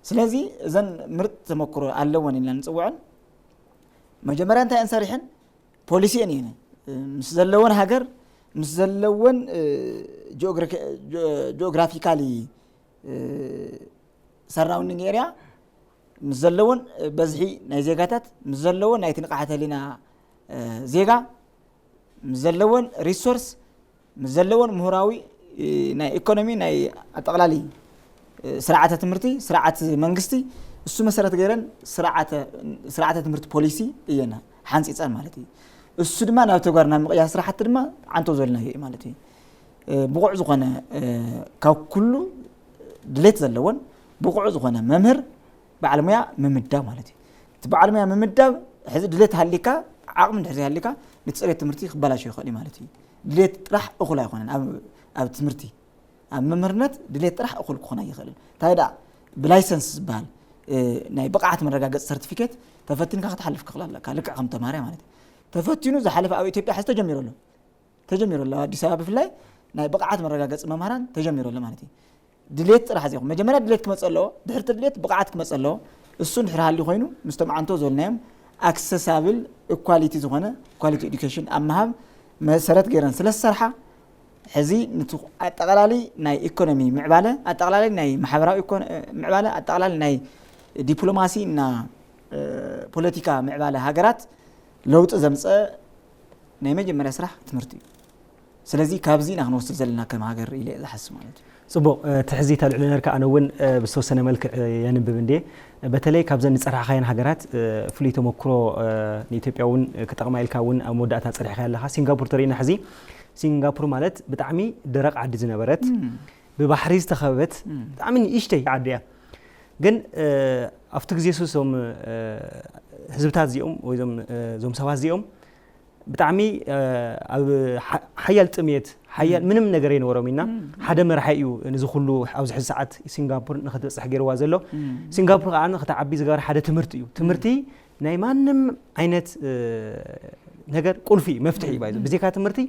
ስለዚ እዘን ምርጥ ተመክሮ ኣለወን ኢልና ንፅውዐን። መጀመርያ እንታይ እንሰሪሐን ፖሊሲ እየን እየን ምስ ዘለወን ሃገር ምስ ዘለወን ጂኦግራፊካሊ ሰራውንዲንግ ኤርያ ምስ ዘለወን በዝሒ ናይ ዜጋታት ምስ ዘለወን ናይቲ ንቕሓት ህሊና ዜጋ ምስ ዘለወን ሪሶርስ ምስ ዘለወን ምሁራዊ ናይ ኢኮኖሚ ናይ ኣጠቕላሊ ስርዓተ ትምህርቲ ስርዓት መንግስቲ እሱ መሰረት ገይረን ስርዓተ ትምህርቲ ፖሊሲ እየን ሓንፂፀን ማለት እዩ። እሱ ድማ ናብ ተግባር ናብ ምቕያር ስራሕቲ ድማ ዓንቶ ዘልናዮ እዩ ማለት እዩ። ብቑዕ ዝኾነ ካብ ኩሉ ድሌት ዘለዎን ብቑዕ ዝኾነ መምህር በዓል ሙያ ምምዳብ ማለት እዩ። እቲ በዓል ሙያ ምምዳብ ሕዚ ድሌት ሃሊካ ዓቕሚ እንድሕር ዘይሃሊካ ነቲ ፅሬት ትምህርቲ ክበላሾ ይኽእል እዩ ማለት እዩ። ድሌት ጥራሕ እኹል ኣይኮነን ኣብ ትምህርቲ ኣብ መምህርነት ድሌት ጥራሕ እኹል ክኾን ኣይኽእልን። እንታይ ደኣ ብላይሰንስ ዝበሃል ናይ ብቕዓት መረጋገፂ ሰርቲፊኬት ተፈቲንካ ክትሓልፍ ክኽእል ኣለካ ልክዕ ከም ተማሃራይ ማለት እዩ። ተፈቲኑ ዝሓለፈ ኣብ ኢትዮጵያ ሕዚ ተጀሚሩ ኣሎ ተጀሚሩ ኣሎ። ኣዲስ ኣበባ ብፍላይ ናይ ብቕዓት መረጋገፂ መምህራን ተጀሚሩ ኣሎ ማለት እዩ። ድሌት ጥራሕ ዘይኮን መጀመርያ ድሌት ክመፅእ ኣለዎ፣ ድሕርቲ ድሌት ብቕዓት ክመፅእ ኣለዎ። እሱ እንድሕር ሃልዩ ኮይኑ ምስቶም ዓንቶ ዝበልናዮም ኣክሰሳብል ኢኳሊቲ ዝኾነ ኳሊቲ ኤዱኬሽን ኣብ ምሃብ መሰረት ገይረን ስለ ዝሰርሓ ሕዚ ነቲ ኣጠቓላሊ ናይ ኢኮኖሚ ምዕባለ ኣጠቓላሊ ናይ ማሕበራዊ ምዕባለ ኣጠቓላሊ ናይ ዲፕሎማሲ እና ፖለቲካ ምዕባለ ሃገራት ለውጢ ዘምፀ ናይ መጀመርያ ስራሕ ትምህርቲ እዩ። ስለዚ ካብዚ ኢና ክንወስድ ዘለና ከም ሃገር ኢለ ዝሓስብ ማለት እዩ። ፅቡቕ። እቲ ሕዚ ተልዕሎ ነርካ ኣነ እውን ብዝተወሰነ መልክዕ የንብብ እንዴ። በተለይ ካብዘን ዝፀራሕካየን ሃገራት ፍሉይ ተመክሮ ንኢትዮጵያ እውን ክጠቕማ ኢልካ እውን ኣብ መወዳእታ ፀሪሕካ ኣለካ። ሲንጋፖር ተሪእና ሕዚ ሲንጋፖር ማለት ብጣዕሚ ደረቕ ዓዲ ዝነበረት ብባሕሪ ዝተኸበበት ብጣዕሚ ንእሽተይ ዓዲ እያ። ግን ኣብቲ ግዜ ሱስ እዞም ህዝብታት እዚኦም ወይ እዞም ሰባት እዚኦም ብጣዕሚ ኣብ ሓያል ጥምየት ሓያል ምንም ነገር የነበሮም ኢና ሓደ መራሒ እዩ ንዚ ኩሉ ኣብዚ ሕዚ ሰዓት ሲንጋፖር ንክትበፅሕ ገይርዋ ዘሎ። ሲንጋፖር ከዓ ንክትዓቢ ዝገበረ ሓደ ትምህርቲ እዩ። ትምህርቲ ናይ ማንም ዓይነት ነገር ቁልፊ መፍትሒ እዩ። ብዜካ ትምህርቲ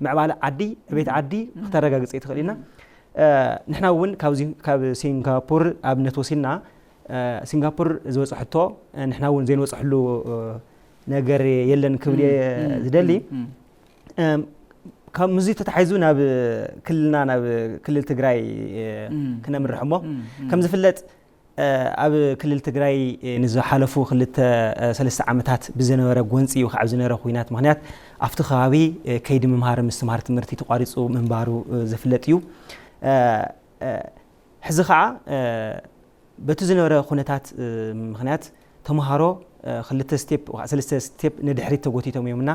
ምዕባለ ዓዲ ዕቤት ዓዲ ክተረጋግፀ ትኽእል ኢና። ንሕና እውን ካብ ሲንጋፖር ኣብነት ወሲድና ሲንጋፖር ዝበፅሐቶ ንሕና እውን ዘይንበፅሐሉ ነገር የለን ክብል እየ ዝደሊ። ካብ ምዚ ተታሒዙ ናብ ክልልና ናብ ክልል ትግራይ ክነምርሕ እሞ ከም ዝፍለጥ ኣብ ክልል ትግራይ ንዝሓለፉ ክልተ ሰለስተ ዓመታት ብዝነበረ ጎንፂ እዩ ካብ ዝነበረ ኩናት ምክንያት ኣብቲ ከባቢ ከይዲ ምምሃር ምስትምሃር ትምህርቲ ተቋሪፁ ምንባሩ ዝፍለጥ እዩ። ሕዚ ከዓ በቲ ዝነበረ ኩነታት ምክንያት ተምሃሮ ክልተ ስቴፕ ሰለስተ ስቴፕ ንድሕሪት ተጎቲቶም እዮም እና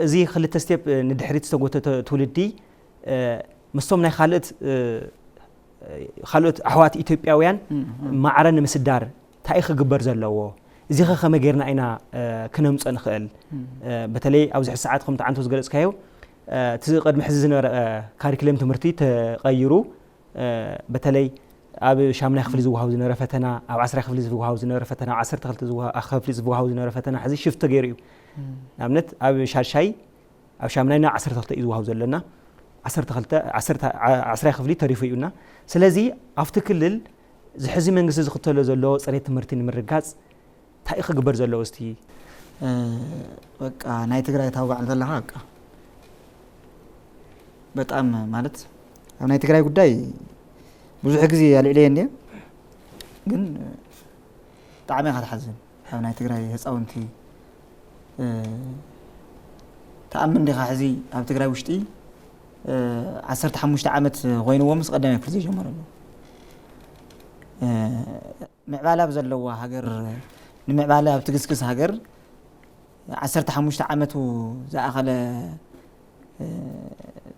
እዚ ክልተ ስቴፕ ንድሕሪት ዝተጎተተ ትውልዲ ምስቶም ናይ ካልኦት ካልኦት ኣሕዋት ኢትዮጵያውያን ማዕረ ንምስዳር እንታይ ክግበር ዘለዎ እዚ ከ ከመይ ጌርና ኢና ክነምፀ ንኽእል? በተለይ ኣብዚ ሕዚ ሰዓት ከምቲ ዓንቶ ዝገለፅካዮ እቲ ቅድሚ ሕዚ ዝነበረ ካሪክለም ትምህርቲ ተቐይሩ በተለይ ኣብ ሻምናይ ክፍሊ ዝወሃብ ዝነበረ ፈተና፣ ኣብ ዓስራይ ክፍሊ ዝወሃብ ዝነበረ ፈተና፣ ኣብ ዓሰርተ ክልተ ዝወሃ- ክፍሊ ዝወሃብ ዝነበረ ፈተና ሕዚ ሽፍት ተገይሩ እዩ። ንኣብነት ኣብ ሻድሻይ ኣብ ሻምናይና ዓሰርተ ክልተ እዩ ዝወሃብ ዘለና። ዓሰርተ ክልተ ዓሰርተ ዓስራይ ክፍሊ ተሪፉ እዩና። ስለዚ ኣብቲ ክልል እዚ ሕዚ መንግስቲ ዝኽተሎ ዘሎ ፅሬት ትምህርቲ ንምርጋፅ እንታይ እዩ ክግበር ዘለዎ? እስቲ በቃ ናይ ትግራይ ታውጋዕ ዘለኻ በቃ በጣም ማለት ኣብ ናይ ትግራይ ጉዳይ ብዙሕ ግዜ ኣልዕለየ እንድየ፣ ግን ብጣዕሚ ኢኻ ትሓዝን። ኣብ ናይ ትግራይ ህፃውንቲ ተኣምን ዲኻ? ሕዚ ኣብ ትግራይ ውሽጢ ዓሰርተ ሓሙሽተ ዓመት ኮይንዎ ምስ ቀዳማይ ክፍሊ ዘይጀመሩ ኣለዉ። ምዕባለ ኣብ ዘለዋ ሃገር፣ ንምዕባለ ኣብ ትግስግስ ሃገር ዓሰርተ ሓሙሽተ ዓመቱ ዝኣኸለ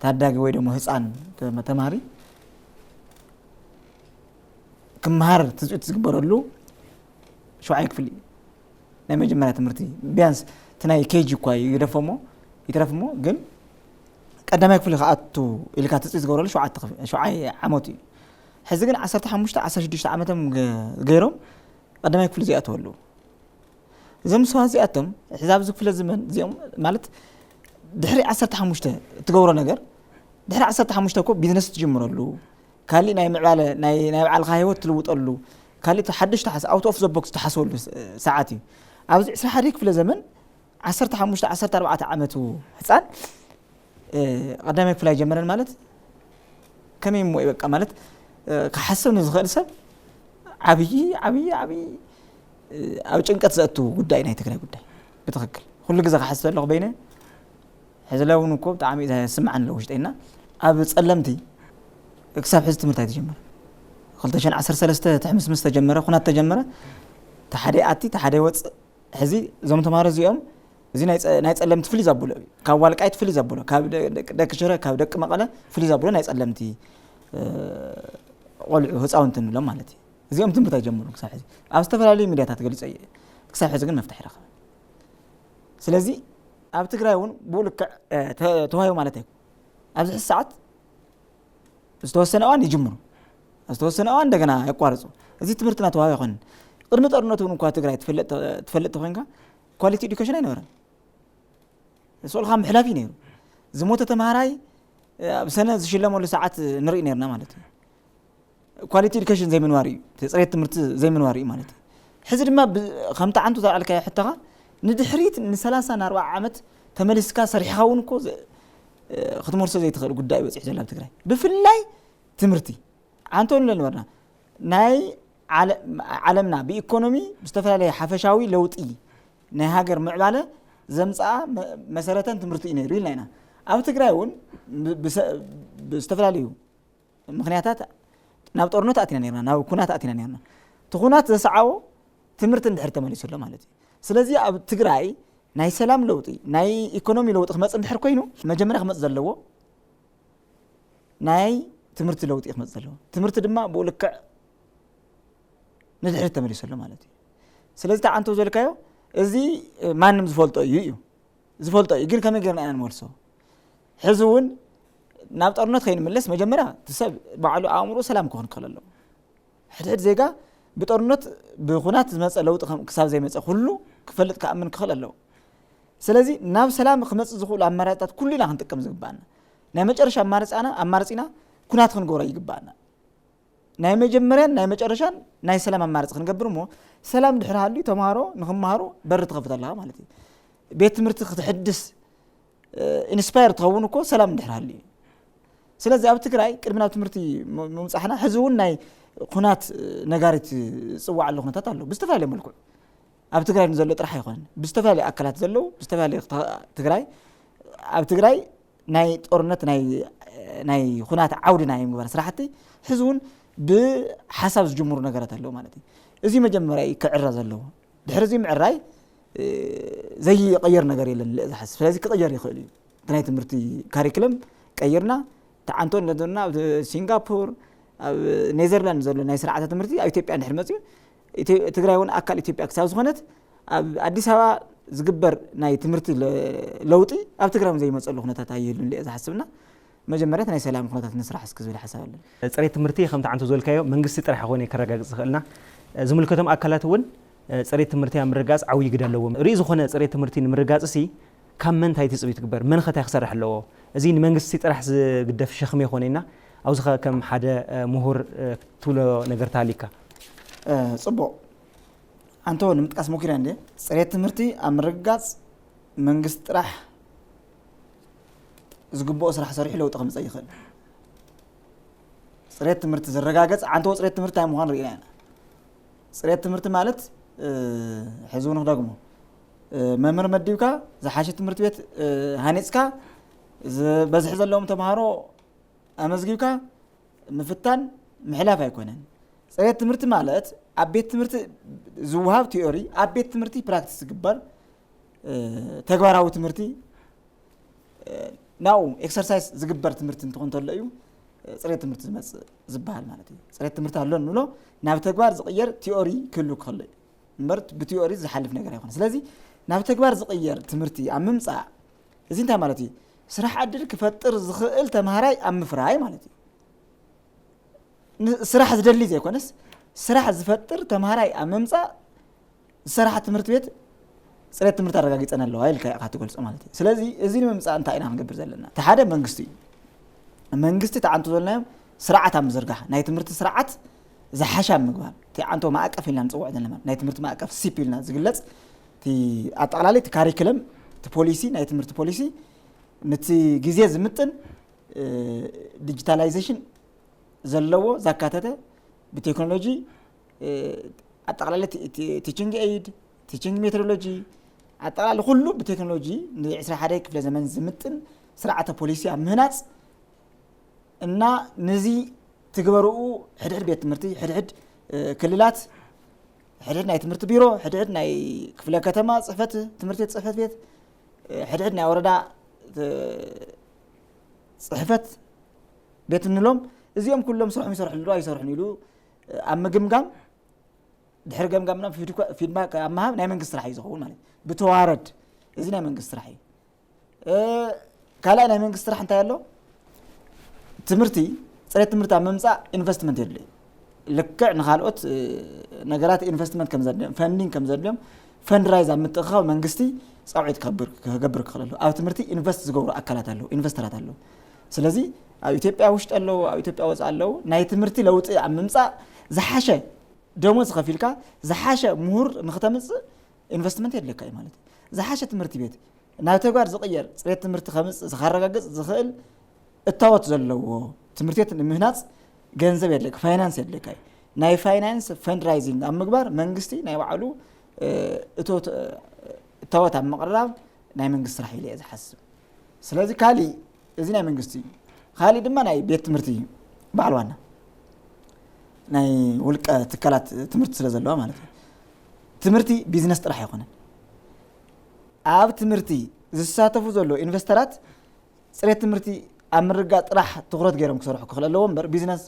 ታዳጊ ወይ ደሞ ህፃን ተማሃሪ ክመሃር ትፅቢት ዝግበረሉ ሸውዓይ ክፍሊ ናይ መጀመርያ ትምህርቲ ቢያንስ እቲ ናይ ኬጂ እኳ ይግደፎ እሞ ይትረፍ እሞ ግን ቀዳማይ ክፍሊ ክኣቱ ኢልካ ትፅቢት ዝገብረሉ ሸውዓተ ክፍሊ ሸውዓይ ዓመቱ እዩ። ሕዚ ግን ዓሰርተ ሓሙሽተ ዓሰርተ ሽዱሽተ ዓመቶም ገ- ገይሮም ቀዳማይ ክፍሊ ዘይኣተወሉ እዞም ሰባት እዚኣቶም ሕዚ ኣብዚ ክፍለ ዘመን እዚኦም ማለት ድሕሪ ዓሰርተ ሓሙሽተ እትገብሮ ነገር ድሕሪ ዓሰርተ ሓሙሽተ እኮ ቢዝነስ ትጅምረሉ ካሊእ ናይ ምዕባለ ናይ ናይ ባዕልኻ ህይወት ትልውጠሉ ካሊእ ሓድሽ ተሓስ ኣውት ኦፍ ዘ ቦክስ ትሓስበሉ ሰዓት እዩ። ኣብዚ ዕስራ ሓደ ክፍለ ዘመን ዓሰርተ ሓሙሽተ ዓሰርተ ኣርባዕተ ዓመቱ ህፃን ቀዳማይ ክፍሊ ኣይጀመረን ማለት ከመይ እሞ እዩ በቃ ማለት ክሓስብ ንዝኽእል ሰብ ዓብዪ ዓብዪ ዓብዪ ኣብ ጭንቀት ዘእቱ ጉዳይ ናይ ትግራይ ጉዳይ ብትኽክል ኩሉ ግዜ ክሓስብ ኣለኹ በይነ ሕዚ ለ እውን እኮ ብጣዕሚ እዩ ዝስምዓኒ ኣለዎ ውሽጠይና ኣብ ፀለምቲ ክሳብ ሕዚ ትምህርቲ ኣይተጀመረ ክልተ ሽሕን ዓሰርተ ሰለስተ ትሕምስምስ ተጀመረ ኩናት ተጀመረ ተሓደ ኣቲ ተሓደ ወፅእ ሕዚ እዞም ተማሃሮ እዚኦም እዚ ናይ ፀ- ናይ ፀለምቲ ፍልይ ዘብሎ እዩ ካብ ዋልቃይት ፍልይ ዘብሎ ካብ ደ- ደቂ ደቂ ሽረ ካብ ደቂ መቐለ ፍልይ ዘብሎ ናይ ፀለምቲ እ፣ ቆልዑ ህፃውንቲ ንብሎም ማለት እዩ እዚኦም ትምህርቲ ኣይጀምሩን ክሳብ ሕዚ ኣብ ዝተፈላለዩ ሚዲያታት ገሊፀ እየ ክሳብ ሕዚ ግን መፍትሒ ይረኸበ ስለዚ ኣብ ትግራይ እውን ብኡ ልክዕ እ፣ ተ- ተዋሂቡ ማለት ኣይኮን ኣብዚ ሕዚ ሰዓት ዝተወሰነ እዋን ይጅምሩ ዝተወሰነ እዋን እንደገና የቋርፁ እዚ ትምህርትና ተዋሂቡ ኣይኮንን ቅድሚ ጦርነቱ እውን እንኳ ትግራይ ትፈልጥ ትፈልጥ ተኮይንካ ኳሊቲ ኤዱኬሽን ኣይነበረን ስኡልካ ምሕላፍ እዩ ነይሩ ዝሞተ ተምሃራይ ኣብ ሰነ ዝሽለመሉ ሰዓት ንርኢ ነርና ማለት እዩ ኳሊቲ ኤዱኬሽን ዘይምንባር እዩ ፅሬት ትምህርቲ ዘይምንባር እዩ ማለት እዩ ሕዚ ድማ ከምቲ ዓንቱ ዘልዓልካዮ ሕቶኻ ንድሕሪት ንሰላሳ ንኣርባዓ ዓመት ተመሊስካ ሰሪሕኻ እውን እኮ ክትመልሶ ዘይትኽእል ጉዳይ በፂሑ ዘሎ ኣብ ትግራይ ብፍላይ ትምህርቲ ዓንቶ ንብሎ ነበርና ናይ ዓለምና ብኢኮኖሚ ብዝተፈላለየ ሓፈሻዊ ለውጢ ናይ ሃገር ምዕባለ ዘምፅኣ መሰረተን ትምህርቲ እዩ ነይሩ ኢልና ኢና ኣብ ትግራይ እውን ብዝተፈላለዩ ምክንያታት ናብ ጦርነት ኣቲና ነርና ናብ ኩናት ኣቲና ነርና እቲ ኩናት ዘሰዓቦ ትምህርቲ እንድሕር ተመሊሱ ኣሎ ማለት እዩ ስለዚ ኣብ ትግራይ ናይ ሰላም ለውጢ ናይ ኢኮኖሚ ለውጢ ክመፅ እንድሕር ኮይኑ መጀመርያ ክመፅ ዘለዎ ናይ ትምህርቲ ለውጢ ክመፅ ዘለዎ ትምህርቲ ድማ ብኡ ልክዕ ንድሕሪት ተመሊሱ ኣሎ ማለት እዩ ስለዚ ተዓንቶ ዘልካዮ እዚ ማንም ዝፈልጦ እዩ እዩ ዝፈልጦ እዩ ግን ከመይ ገርና ኢና ንመልሶ ሕዚ እውን ናብ ጦርነት ከይንምለስ መጀመርያ እቲ ሰብ ባዕሉ ኣእምሮ ሰላም ክኾን ክኽእል ኣለዎ ሕድሕድ ዜጋ ብጦርነት ብኩናት ዝመፀ ለውጢ ክሳብ ዘይመፀ ኩሉ ክፈልጥ ክኣምን ክኽእል ኣለዎ ስለዚ ናብ ሰላም ክመፅእ ዝኽእሉ ኣማራፅታት ኩሉ ኢና ክንጥቀም ዝግባኣና ናይ መጨረሻ ኣማርፃና ኣማርፂና ኩናት ክንገብሮ ይግባኣና ናይ መጀመርያን ናይ መጨረሻን ናይ ሰላም ኣማርፂ ክንገብር እሞ ሰላም ድሕር ሃልዩ ተምሃሮ ንክምሃሩ በሪ ትኸፍት ኣለኻ ማለት እዩ ቤት ትምህርቲ ክትሕድስ ኢንስፓየር ትኸውን እኮ ሰላም እንድሕር ሃልዩ እዩ ስለዚ ኣብ ትግራይ ቅድሚ ናብ ትምህርቲ ምምፃሕና ሕዚ እውን ናይ ኩናት ነጋሪት ዝፅዋዕ ኣሎ ኩነታት ኣሎ ብዝተፈላለየ መልክዑ ኣብ ትግራይ ንዘሎ ጥራሕ ኣይኮነን ብዝተፈላለየ ኣካላት ዘለዉ ብዝተፈላለየ ትግራይ ኣብ ትግራይ ናይ ጦርነት ናይ ኩናት ዓውዲ ናይ ምግባር ስራሕቲ ሕዚ እውን ብሓሳብ ዝጅምሩ ነገራት ኣለዉ ማለት እዩ እዚ መጀመርያ እዩ ክዕረ ዘለዎ ድሕሪ እዚ ምዕራይ ዘይቀየር ነገር የለን ዝሓስብ ስለዚ ክቀየር ይኽእል እዩ እቲ ናይ ትምህርቲ ካሪክለም ቀይርና ተዓንቶ እንደና ኣብ ሲንጋፖር ኣብ ኔዘርላንድ ዘሎ ናይ ስርዓተ ትምህርቲ ኣብ ኢትዮጵያ እንድሕር መፅዩ ትግራይ እውን ኣካል ኢትዮጵያ ክሳብ ዝኾነት ኣብ ኣዲስ ኣበባ ዝግበር ናይ ትምህርቲ ለውጢ ኣብ ትግራይ እውን ዘይመፀሉ ኩነታት ኣይህሉን እየ ዝሓስብና መጀመርያ ናይ ሰላም ኩነታት ንስራሕ እስኪ ዝብል ሓሳብ ኣለኒ። ፅሬት ትምህርቲ ከምቲ ዓንቶ ዝበልካዮ መንግስቲ ጥራሕ ይኾነ ከረጋግፅ ዝኽእልና፣ ዝምልከቶም ኣካላት እውን ፅሬት ትምህርቲ ኣብ ምርጋፅ ዓብዪ ግደ ኣለዎም። ርኢ ዝኾነ ፅሬት ትምህርቲ ንምርጋፅ ሲ ካብ መን እንታይ ትፅቢት ትግበር? መን ኸ እንታይ ክሰርሕ ኣለዎ? እዚ ንመንግስቲ ጥራሕ ዝግደፍ ሸኽሚ ይኾነና። ኣብዚ ኸ ከም ሓደ ምሁር ትብሎ ነገር ተሃሊካ? ፅቡቕ። ኣንቶ ንምጥቃስ ሞኪረ እንደ ፅሬት ትምህርቲ ኣብ ምርግጋፅ መንግስቲ ጥራሕ ዝግብኦ ስራሕ ሰሪሑ ለውጢ ከምፀእ ይኽእል። ፅሬት ትምህርቲ ዝረጋገፅ ዓንተዎ ፅሬት ትምህርቲ እንታይ ምዃኑ ርኢና ኢና። ፅሬት ትምህርቲ ማለት ሕዚ እውን ክደግሞ መምህር መዲብካ ዝሓሸ ትምህርቲ ቤት ሃኒፅካ በዝሒ ዘለዎም ተምሃሮ ኣመዝጊብካ ምፍታን ምሕላፍ ኣይኮነን። ፅሬት ትምህርቲ ማለት ኣብ ቤት ትምህርቲ ዝወሃብ ቲዮሪ ኣብ ቤት ትምህርቲ ፕራክቲስ ዝግበር ተግባራዊ ትምህርቲ ናብኡ ኤክሰርሳይዝ ዝግበር ትምህርቲ እንትኾን ተሎ እዩ ፅሬት ትምህርቲ ዝመፅእ ዝበሃል ማለት እዩ። ፅሬት ትምህርቲ ኣሎ እንብሎ ናብ ተግባር ዝቕየር ቲዮሪ ክህሉ ክኽእል እዩ እምበር ብቲዮሪ ዝሓልፍ ነገር ኣይኮነ። ስለዚ ናብ ተግባር ዝቕየር ትምህርቲ ኣብ ምምፃእ እዚ እንታይ ማለት እዩ? ስራሕ ዕድል ክፈጥር ዝኽእል ተምሃራይ ኣብ ምፍራይ ማለት እዩ። ስራሕ ዝደሊ ዘይኮነስ ስራሕ ዝፈጥር ተምሃራይ ኣብ ምምፃእ ዝሰራሕ ትምህርቲ ቤት ፅሬት ትምህርቲ ኣረጋጊፀን ኣለዋ ኢልካ ኢኻ ትገልፆ ማለት እዩ። ስለዚ እዚ ንምምፃእ እንታይ ኢና ክንገብር ዘለና? እቲ ሓደ መንግስቲ እዩ። መንግስቲ ተዓንቶ ዘለናዮም ስርዓት ኣብ ምዝርጋሕ ናይ ትምህርቲ ስርዓት ዝሓሻ ኣብ ምግባር እቲ ዓንቶ ማዕቀፍ ኢልና ንፅውዖ ዘለና ናይ ትምህርቲ ማዕቀፍ ሲፕ ኢልና ዝግለፅ እቲ ኣጠቃላሊ እቲ ካሪክለም እቲ ፖሊሲ ናይ ትምህርቲ ፖሊሲ ነቲ ግዜ ዝምጥን ዲጂታላይዜሽን ዘለዎ ዘካተተ ብቴክኖሎጂ ኣጠቃላሊ ቲችንግ ኤይድ ቲችንግ ሜቶዶሎጂ ኣጠቃላሊ ኩሉ ብቴክኖሎጂ ን21 ክፍለ ዘመን ዝምጥን ስርዓተ ፖሊሲ ኣብ ምህናፅ እና ንዚ ትግበርኡ ሕድሕድ ቤት ትምህርቲ ሕድሕድ ክልላት ሕድሕድ ናይ ትምህርቲ ቢሮ ሕድሕድ ናይ ክፍለ ከተማ ፅሕፈት ትምህርቲ ቤት ፅሕፈት ቤት ሕድሕድ ናይ ወረዳ ፅሕፈት ቤት እንሎም እዚኦም ኩሎም ስርሖም ይሰርሑ ዶ ኣይሰርሑን ኢሉ ኣብ ምግምጋም ድሕሪ ገምጋምና ፊድባክ ኣብ ምሃብ ናይ መንግስቲ ስራሕ እዩ ዝኸውን ማለት እዩ። ብተዋረድ እዚ ናይ መንግስቲ ስራሕ እዩ። ካልኣይ ናይ መንግስቲ ስራሕ እንታይ ኣሎ? ትምህርቲ ፅሬት ትምህርቲ ኣብ ምምፃእ ኢንቨስትመንት የድልዩ። ልክዕ ንካልኦት ነገራት ኢንቨስትመንት ከም ዘድልዮም ፈንዲንግ ከም ዘድልዮም ፈንድራይዝ ኣብ ምትእኻብ መንግስቲ ፃውዒት ክገብር ክኽእል ኣለዎ። ኣብ ትምህርቲ ኢንቨስት ዝገብሩ ኣካላት ኣለዉ፣ ኢንቨስተራት ኣለዉ። ስለዚ ኣብ ኢትዮጵያ ውሽጢ ኣለዉ፣ ኣብ ኢትዮጵያ ወፃኢ ኣለዉ። ናይ ትምህርቲ ለውጢ ኣብ ምምፃእ ዝሓሸ ደሞዝ ከፊልካ ዝሓሸ ምሁር ንክተምፅእ ኢንቨስትመንት የድልየካ እዩ ማለት እዩ። ዝሓሸ ትምህርቲ ቤት ናብ ተግባር ዝቕየር ፅሬት ትምህርቲ ከምፅእ ዝካረጋግፅ ዝኽእል እታወት ዘለዎ ትምህርቲ ቤት ንምህናፅ ገንዘብ የድልየካ፣ ፋይናንስ የድልየካ እዩ። ናይ ፋይናንስ ፈንድራይዚንግ ኣብ ምግባር መንግስቲ ናይ ባዕሉ እታወት ኣብ ምቕራብ ናይ መንግስቲ ስራሕ ኢለ እየ ዝሓስብ። ስለዚ ካሊእ እዚ ናይ መንግስቲ እዩ። ካሊእ ድማ ናይ ቤት ትምህርቲ እዩ። በዓል ዋና ናይ ውልቀ ትካላት ትምህርቲ ስለ ዘለዋ ማለት እዩ። ትምህርቲ ቢዝነስ ጥራሕ ኣይኮነን። ኣብ ትምህርቲ ዝሳተፉ ዘለዉ ኢንቨስተራት ፅሬት ትምህርቲ ኣብ ምርጋጥ ጥራሕ ትኹረት ገይሮም ክሰርሑ ክኽእል ኣለዎ እምበር ቢዝነስ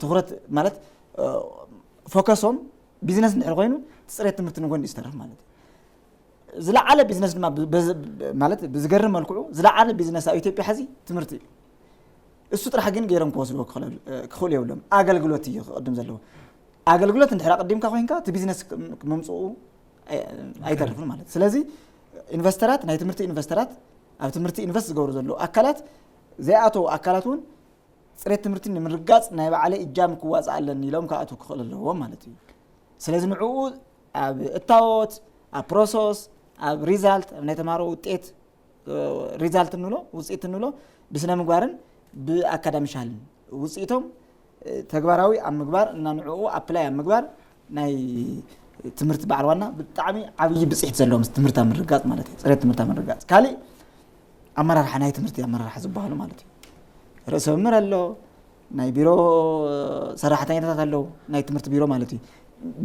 ትኹረት ማለት ፎከሶም ቢዝነስ እንድሕር ኮይኑ ፅሬት ትምህርቲ ንጎን ዝተርፍ ማለት እዩ። ዝለዓለ ቢዝነስ ድማ ማለት ብዝገርም መልክዑ ዝለዓለ ቢዝነስ ኣብ ኢትዮጵያ ሕዚ ትምህርቲ እዩ። እሱ ጥራሕ ግን ገይሮም ክወስድዎ ክኽእሉ የብሎም። ኣገልግሎት እዩ ክቕድም ዘለዎ። ኣገልግሎት እንድሕር ኣቕዲምካ ኮይንካ እቲ ቢዝነስ ምምፅኡ ኣይተርፍን ማለት እዩ። ስለዚ ኢንቨስተራት ናይ ትምህርቲ ኢንቨስተራት ኣብ ትምህርቲ ኢንቨስት ዝገብሩ ዘለዉ ኣካላት ዘይኣተዉ ኣካላት እውን ፅሬት ትምህርቲ ንምርጋፅ ናይ ባዕለይ እጃም ክዋፃእ ኣለኒ ኢሎም ክኣትዉ ክኽእል ኣለዎም ማለት እዩ። ስለዚ ንዕኡ ኣብ እታወት ኣብ ፕሮሰስ ኣብ ሪዛልት ኣብ ናይ ተምሃሮ ውጤት ሪዛልት እንብሎ ውፅኢት እንብሎ ብስነ ምግባርን ብኣካዳሚሻልን ውፅኢቶም ተግባራዊ ኣብ ምግባር እና ንዕኡ ኣፕላይ ኣብ ምግባር ናይ ትምህርቲ በዓል ዋና ብጣዕሚ ዓብዪ ብፅሒት ዘለዎም ትምህርቲ ኣብ ምርጋፅ ማለት እዩ። ፅሬት ትምህርቲ ኣብ ምርጋፅ ካሊእ ኣመራርሓ ናይ ትምህርቲ ኣመራርሓ ዝበሃሉ ማለት እዩ። ርእሰ መምህር ኣሎ፣ ናይ ቢሮ ሰራሕተኛታት ኣለዉ፣ ናይ ትምህርቲ ቢሮ ማለት እዩ።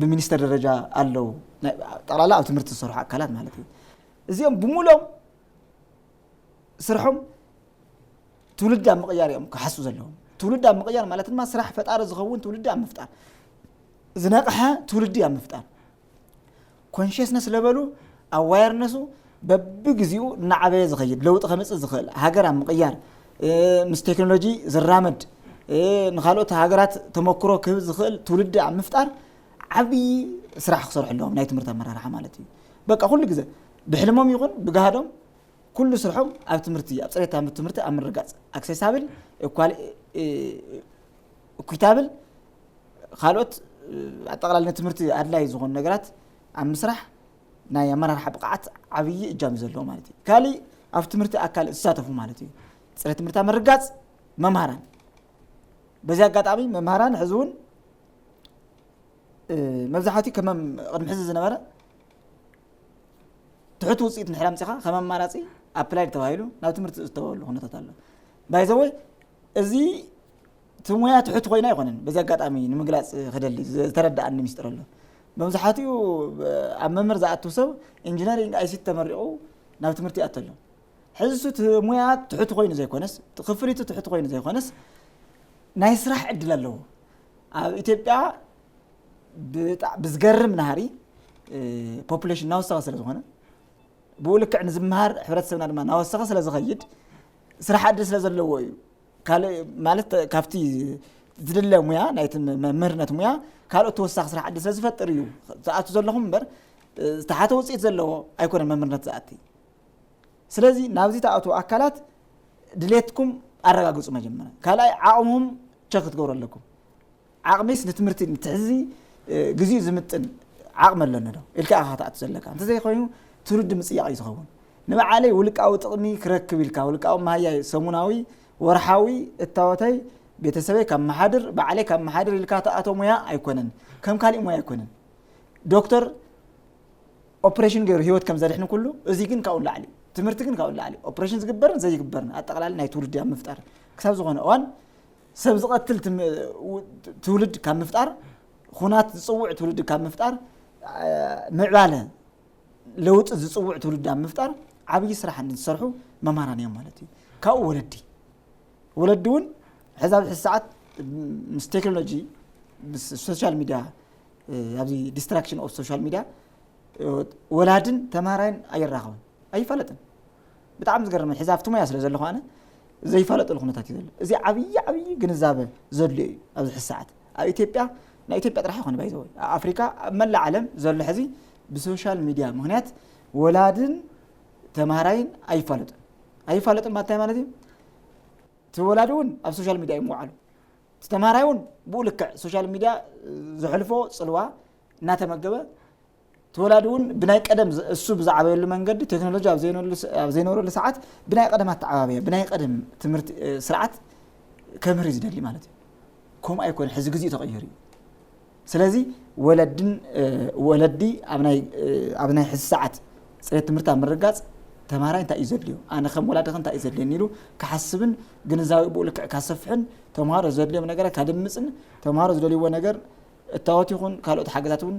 ብሚኒስተር ደረጃ ኣለዉ፣ ጠቕላላ ኣብ ትምህርቲ ዝሰርሑ ኣካላት ማለት እዩ። እዚኦም ብምሎም ስርሖም ትውልዲ ኣብ ምቕያር እዮም ክሓስቡ ዘለዎም። ትውልዲ ኣብ ምቕያር ማለት ድማ ስራሕ ፈጣሪ ዝኸውን ትውልዲ ኣብ ምፍጣር፣ ዝነቕሐ ትውልዲ ኣብ ምፍጣር ኮንሽስነስ ለበሉ ኣዋየርነሱ በብግዚኡ እናዓበየ ዝኸይድ ለውጢ ከምፅእ ዝኽእል ሃገር ኣብ ምቕያር ምስ ቴክኖሎጂ ዝራመድ፣ ንካልኦት ሃገራት ተመክሮ ክህብ ዝኽእል ትውልዲ ኣብ ምፍጣር ዓብዪ ስራሕ ክሰርሑ ኣለዎም፣ ናይ ትምህርቲ ኣመራርሓ ማለት እዩ። በቃ ኩሉ ግዜ ብሕልሞም ይኹን ብጋህዶም ኩሉ ስርሖም ኣብ ትምህርቲ፣ ኣብ ፅሬት ትምህርቲ ኣብ ምርጋፅ፣ ኣክሴሳብል፣ ኢኳታብል፣ ካልኦት ኣጠቃላሊ ንትምህርቲ ኣድላይ ዝኾኑ ነገራት ኣብ ምስራሕ ናይ ኣመራርሓ ብቕዓት ዓብዪ እጃም እዩ ዘለዎ ማለት እዩ። ካሊእ ኣብ ትምህርቲ ኣካል ዝሳተፉ ማለት እዩ። ፅሬት ትምህርቲ ኣብ ምርጋፅ መምሃራን፣ በዚ ኣጋጣሚ መምሃራን ሕዚ እውን መብዛሕትኡ ከመም ቅድሚ ሕዚ ዝነበረ ትሑት ውፅኢት እንድሕር ኣምፂኻ ከም ኣማራፂ ኣፕላይ ተባሂሉ ናብ ትምህርቲ ዝተወሉ ኩነታት ኣሎ። ባይዘወይ እዚ እቲ ሙያ ትሑት ኮይና ኣይኮነን። በዚ ኣጋጣሚ ንምግላፅ ክደሊ ዝተረዳኣኒ ሚስጥር ኣሎ። መብዛሕትኡ ኣብ መምህር ዝኣቱ ሰብ ኢንጂነሪንግ ኣይሲቲ ተመሪቑ ናብ ትምህርቲ ይኣቱ ኣሎ። ሕዚ እሱ እቲ ሙያ ትሑት ኮይኑ ዘይኮነስ፣ እቲ ክፍሊቱ ትሑት ኮይኑ ዘይኮነስ ናይ ስራሕ ዕድል ኣለዎ። ኣብ ኢትዮጵያ ብጣ- ብዝገርም ናህሪ ፖፑሌሽን እናወሰኸ ስለ ዝኾነ ብኡ ልክዕ ንዝመሃር ሕብረተሰብና ድማ እናወሰኸ ስለ ዝኸይድ ስራሕ ዕድል ስለ ዘለዎ እዩ። ካልእ ማለት ካብቲ ዝድለ ሙያ ናይቲ መምህርነት ሙያ ካልኦት ተወሳኺ ስራሕ ዕድል ስለ ዝፈጥር እዩ ዝኣቱ ዘለኹም እምበር ዝተሓተ ውፅኢት ዘለዎ ኣይኮነን መምህርነት ዝኣቲ። ስለዚ ናብዚ ትኣትዉ ኣካላት ድሌትኩም ኣረጋግፁ መጀመርያ። ካልኣይ ዓቕምኹም ቸክ ክትገብሩ ኣለኩም። ዓቕሚስ ንትምህርቲ ንትሕዚ ግዜኡ ዝምጥን ዓቕሚ ኣለኒ ዶ ኢልካ ኢኻ ክትኣቱ ዘለካ። እንተዘይኮይኑ ትውልዲ ምፅያቕ እዩ ዝኸውን። ንባዕለይ ውልቃዊ ጥቕሚ ክረክብ ኢልካ ውልቃዊ መሃያይ ሰሙናዊ ወርሓዊ እታወተይ ቤተሰበይ ካብ መሓድር ባዕለይ ካብ መሓድር ኢልካ ትኣቶ ሙያ ኣይኮነን። ከም ካሊእ ሙያ ኣይኮነን። ዶክተር ኦፕሬሽን ገይሩ ህይወት ከም ዘድሕን ኩሉ እዚ ግን ካብኡ ንላዕሊ እዩ። ትምህርቲ ግን ካብኡ ንላዕሊ እዩ። ኦፕሬሽን ዝግበርን ዘይግበርን ኣጠቓላሊ ናይ ትውልዲ ኣብ ምፍጣር ክሳብ ዝኾነ እዋን ሰብ ዝቐትል ትም- ው- ትውልድ ካብ ምፍጣር፣ ኹናት ዝፅውዕ ትውልድ ካብ ምፍጣር፣ አ- ምዕባለ ለውጢ ዝፅውዕ ትውልድ ኣብ ምፍጣር ዓብዪ ስራሕ ዝሰርሑ መምሃራን እዮም ማለት እዩ። ካብኡ ወለዲ ወለዲ እውን ሕዚ ኣብዚ ሕዚ ሰዓት ምስ ቴክኖሎጂ ምስ ሶሻል ሚድያ ኣብዚ ዲስትራክሽን ኦፍ ሶሻል ሚድያ ወላድን ተምሃራይን ኣይራኸብን ኣይፋለጥን። ብጣዕሚ ዝገርመኝ ሕዚ ኣብቲ ሞያ ስለ ዘለኹ ኣነ ዘይፋለጠሉ ኩነታት እዩ ዘሎ። እዚ ዓብዪ ዓብዪ ግንዛበ ዘድልዮ እዩ ኣብዚ ሕዚ ሰዓት ኣብ ኢትዮጵያ። ናይ ኢትዮጵያ ጥራሕ ይኾነ ባይዘወይ ኣብ ኣፍሪካ ኣብ መላእ ዓለም ዘሎ ሕዚ ብሶሻል ሚድያ ምክንያት ወላድን ተምሃራይን ኣይፋለጡን። ኣይፋለጡን ማለት እንታይ ማለት እዩ? እቲ ወላዲ እውን ኣብ ሶሻል ሚድያ እዩ ምውዓሉ። እቲ ተምሃራይ እውን ብኡ ልክዕ ሶሻል ሚድያ ዘሕልፎ ፅልዋ እናተመገበ እቲ ወላዲ እውን ብናይ ቀደም ዝ- እሱ ብዝዓበየሉ መንገዲ ቴክኖሎጂ ኣብ ዘይነሉ ስ- ኣብ ዘይነበረሉ ሰዓት ብናይ ቀደም ኣተዓባብያ ብናይ ቀደም ትምህርቲ እ፣ ስርዓት ከምህር እዩ ዝደሊ ማለት እዩ። ከምኡ ኣይኮነ ሕዚ ግዜኡ ተቐይሩ እዩ። ስለዚ ወለድን ወለዲ ኣብ ናይ ኣብ ናይ ሕዚ ሰዓት ፅሬት ትምህርቲ ኣብ ምርጋፅ ተምሃራይ እንታይ እዩ ዘድልዮ ኣነ ከም ወላዲ እንታይ እዩ ዘድልየኒ ኢሉ ክሓስብን ግንዛቤ ብኡ ልክዕ ካሰፍሕን ተምሃሮ ዘድልዮም ነገራት ካድምፅን ተምሃሮ ዝደልይዎ ነገር እታወት ይኹን ካልኦት ሓገዛት እውን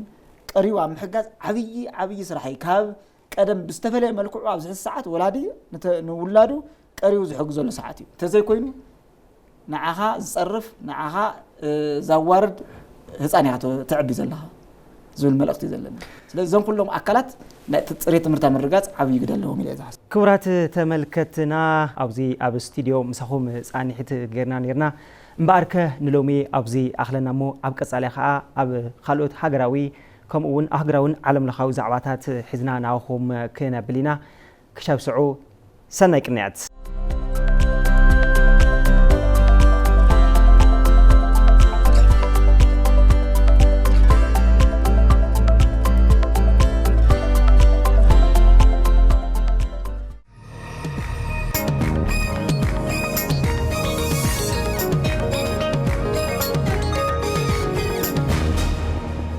ቀሪቡ ኣብ ምሕጋዝ ዓብዪ ዓብዪ ስራሕ እዩ። ካብ ቀደም ብዝተፈለየ መልክዑ ኣብዚ ሕዚ ሰዓት ወላዲ ንተ- ንውላዱ ቀሪቡ ዝሕግዘሉ ሰዓት እዩ። እንተዘይኮይኑ ንዓኻ ዝፀርፍ ንዓኻ እ፣ ዘዋርድ ህፃን ኢኻ ተ- ተዕቢ ዘለኻ ዝብል መልእኽቲ እዩ ዘለኒ። ስለዚ እዞም ኩሎም ኣካላት ናይ ት- ፅሬት ትምህርቲ ኣብ ምርጋፅ ዓብዪ ግደ ኣለዎም ኢለ እየ ዝሓስብ። ክቡራት ተመልከትና ኣብዚ ኣብ ስቱድዮ ምሳኹም ፃኒሒት ጌርና ኔርና። እምበኣርከ ንሎሚ ኣብዚ ኣኽለና እሞ ኣብ ቀፃሊ ከዓ ኣብ ካልኦት ሃገራዊ ከምኡ እውን ኣህጉራውን ዓለም ለኻዊ ዛዕባታት ሒዝና ናባኹም ክነብል ኢና። ክሻብ ስዑ ሰናይ ቅንያት።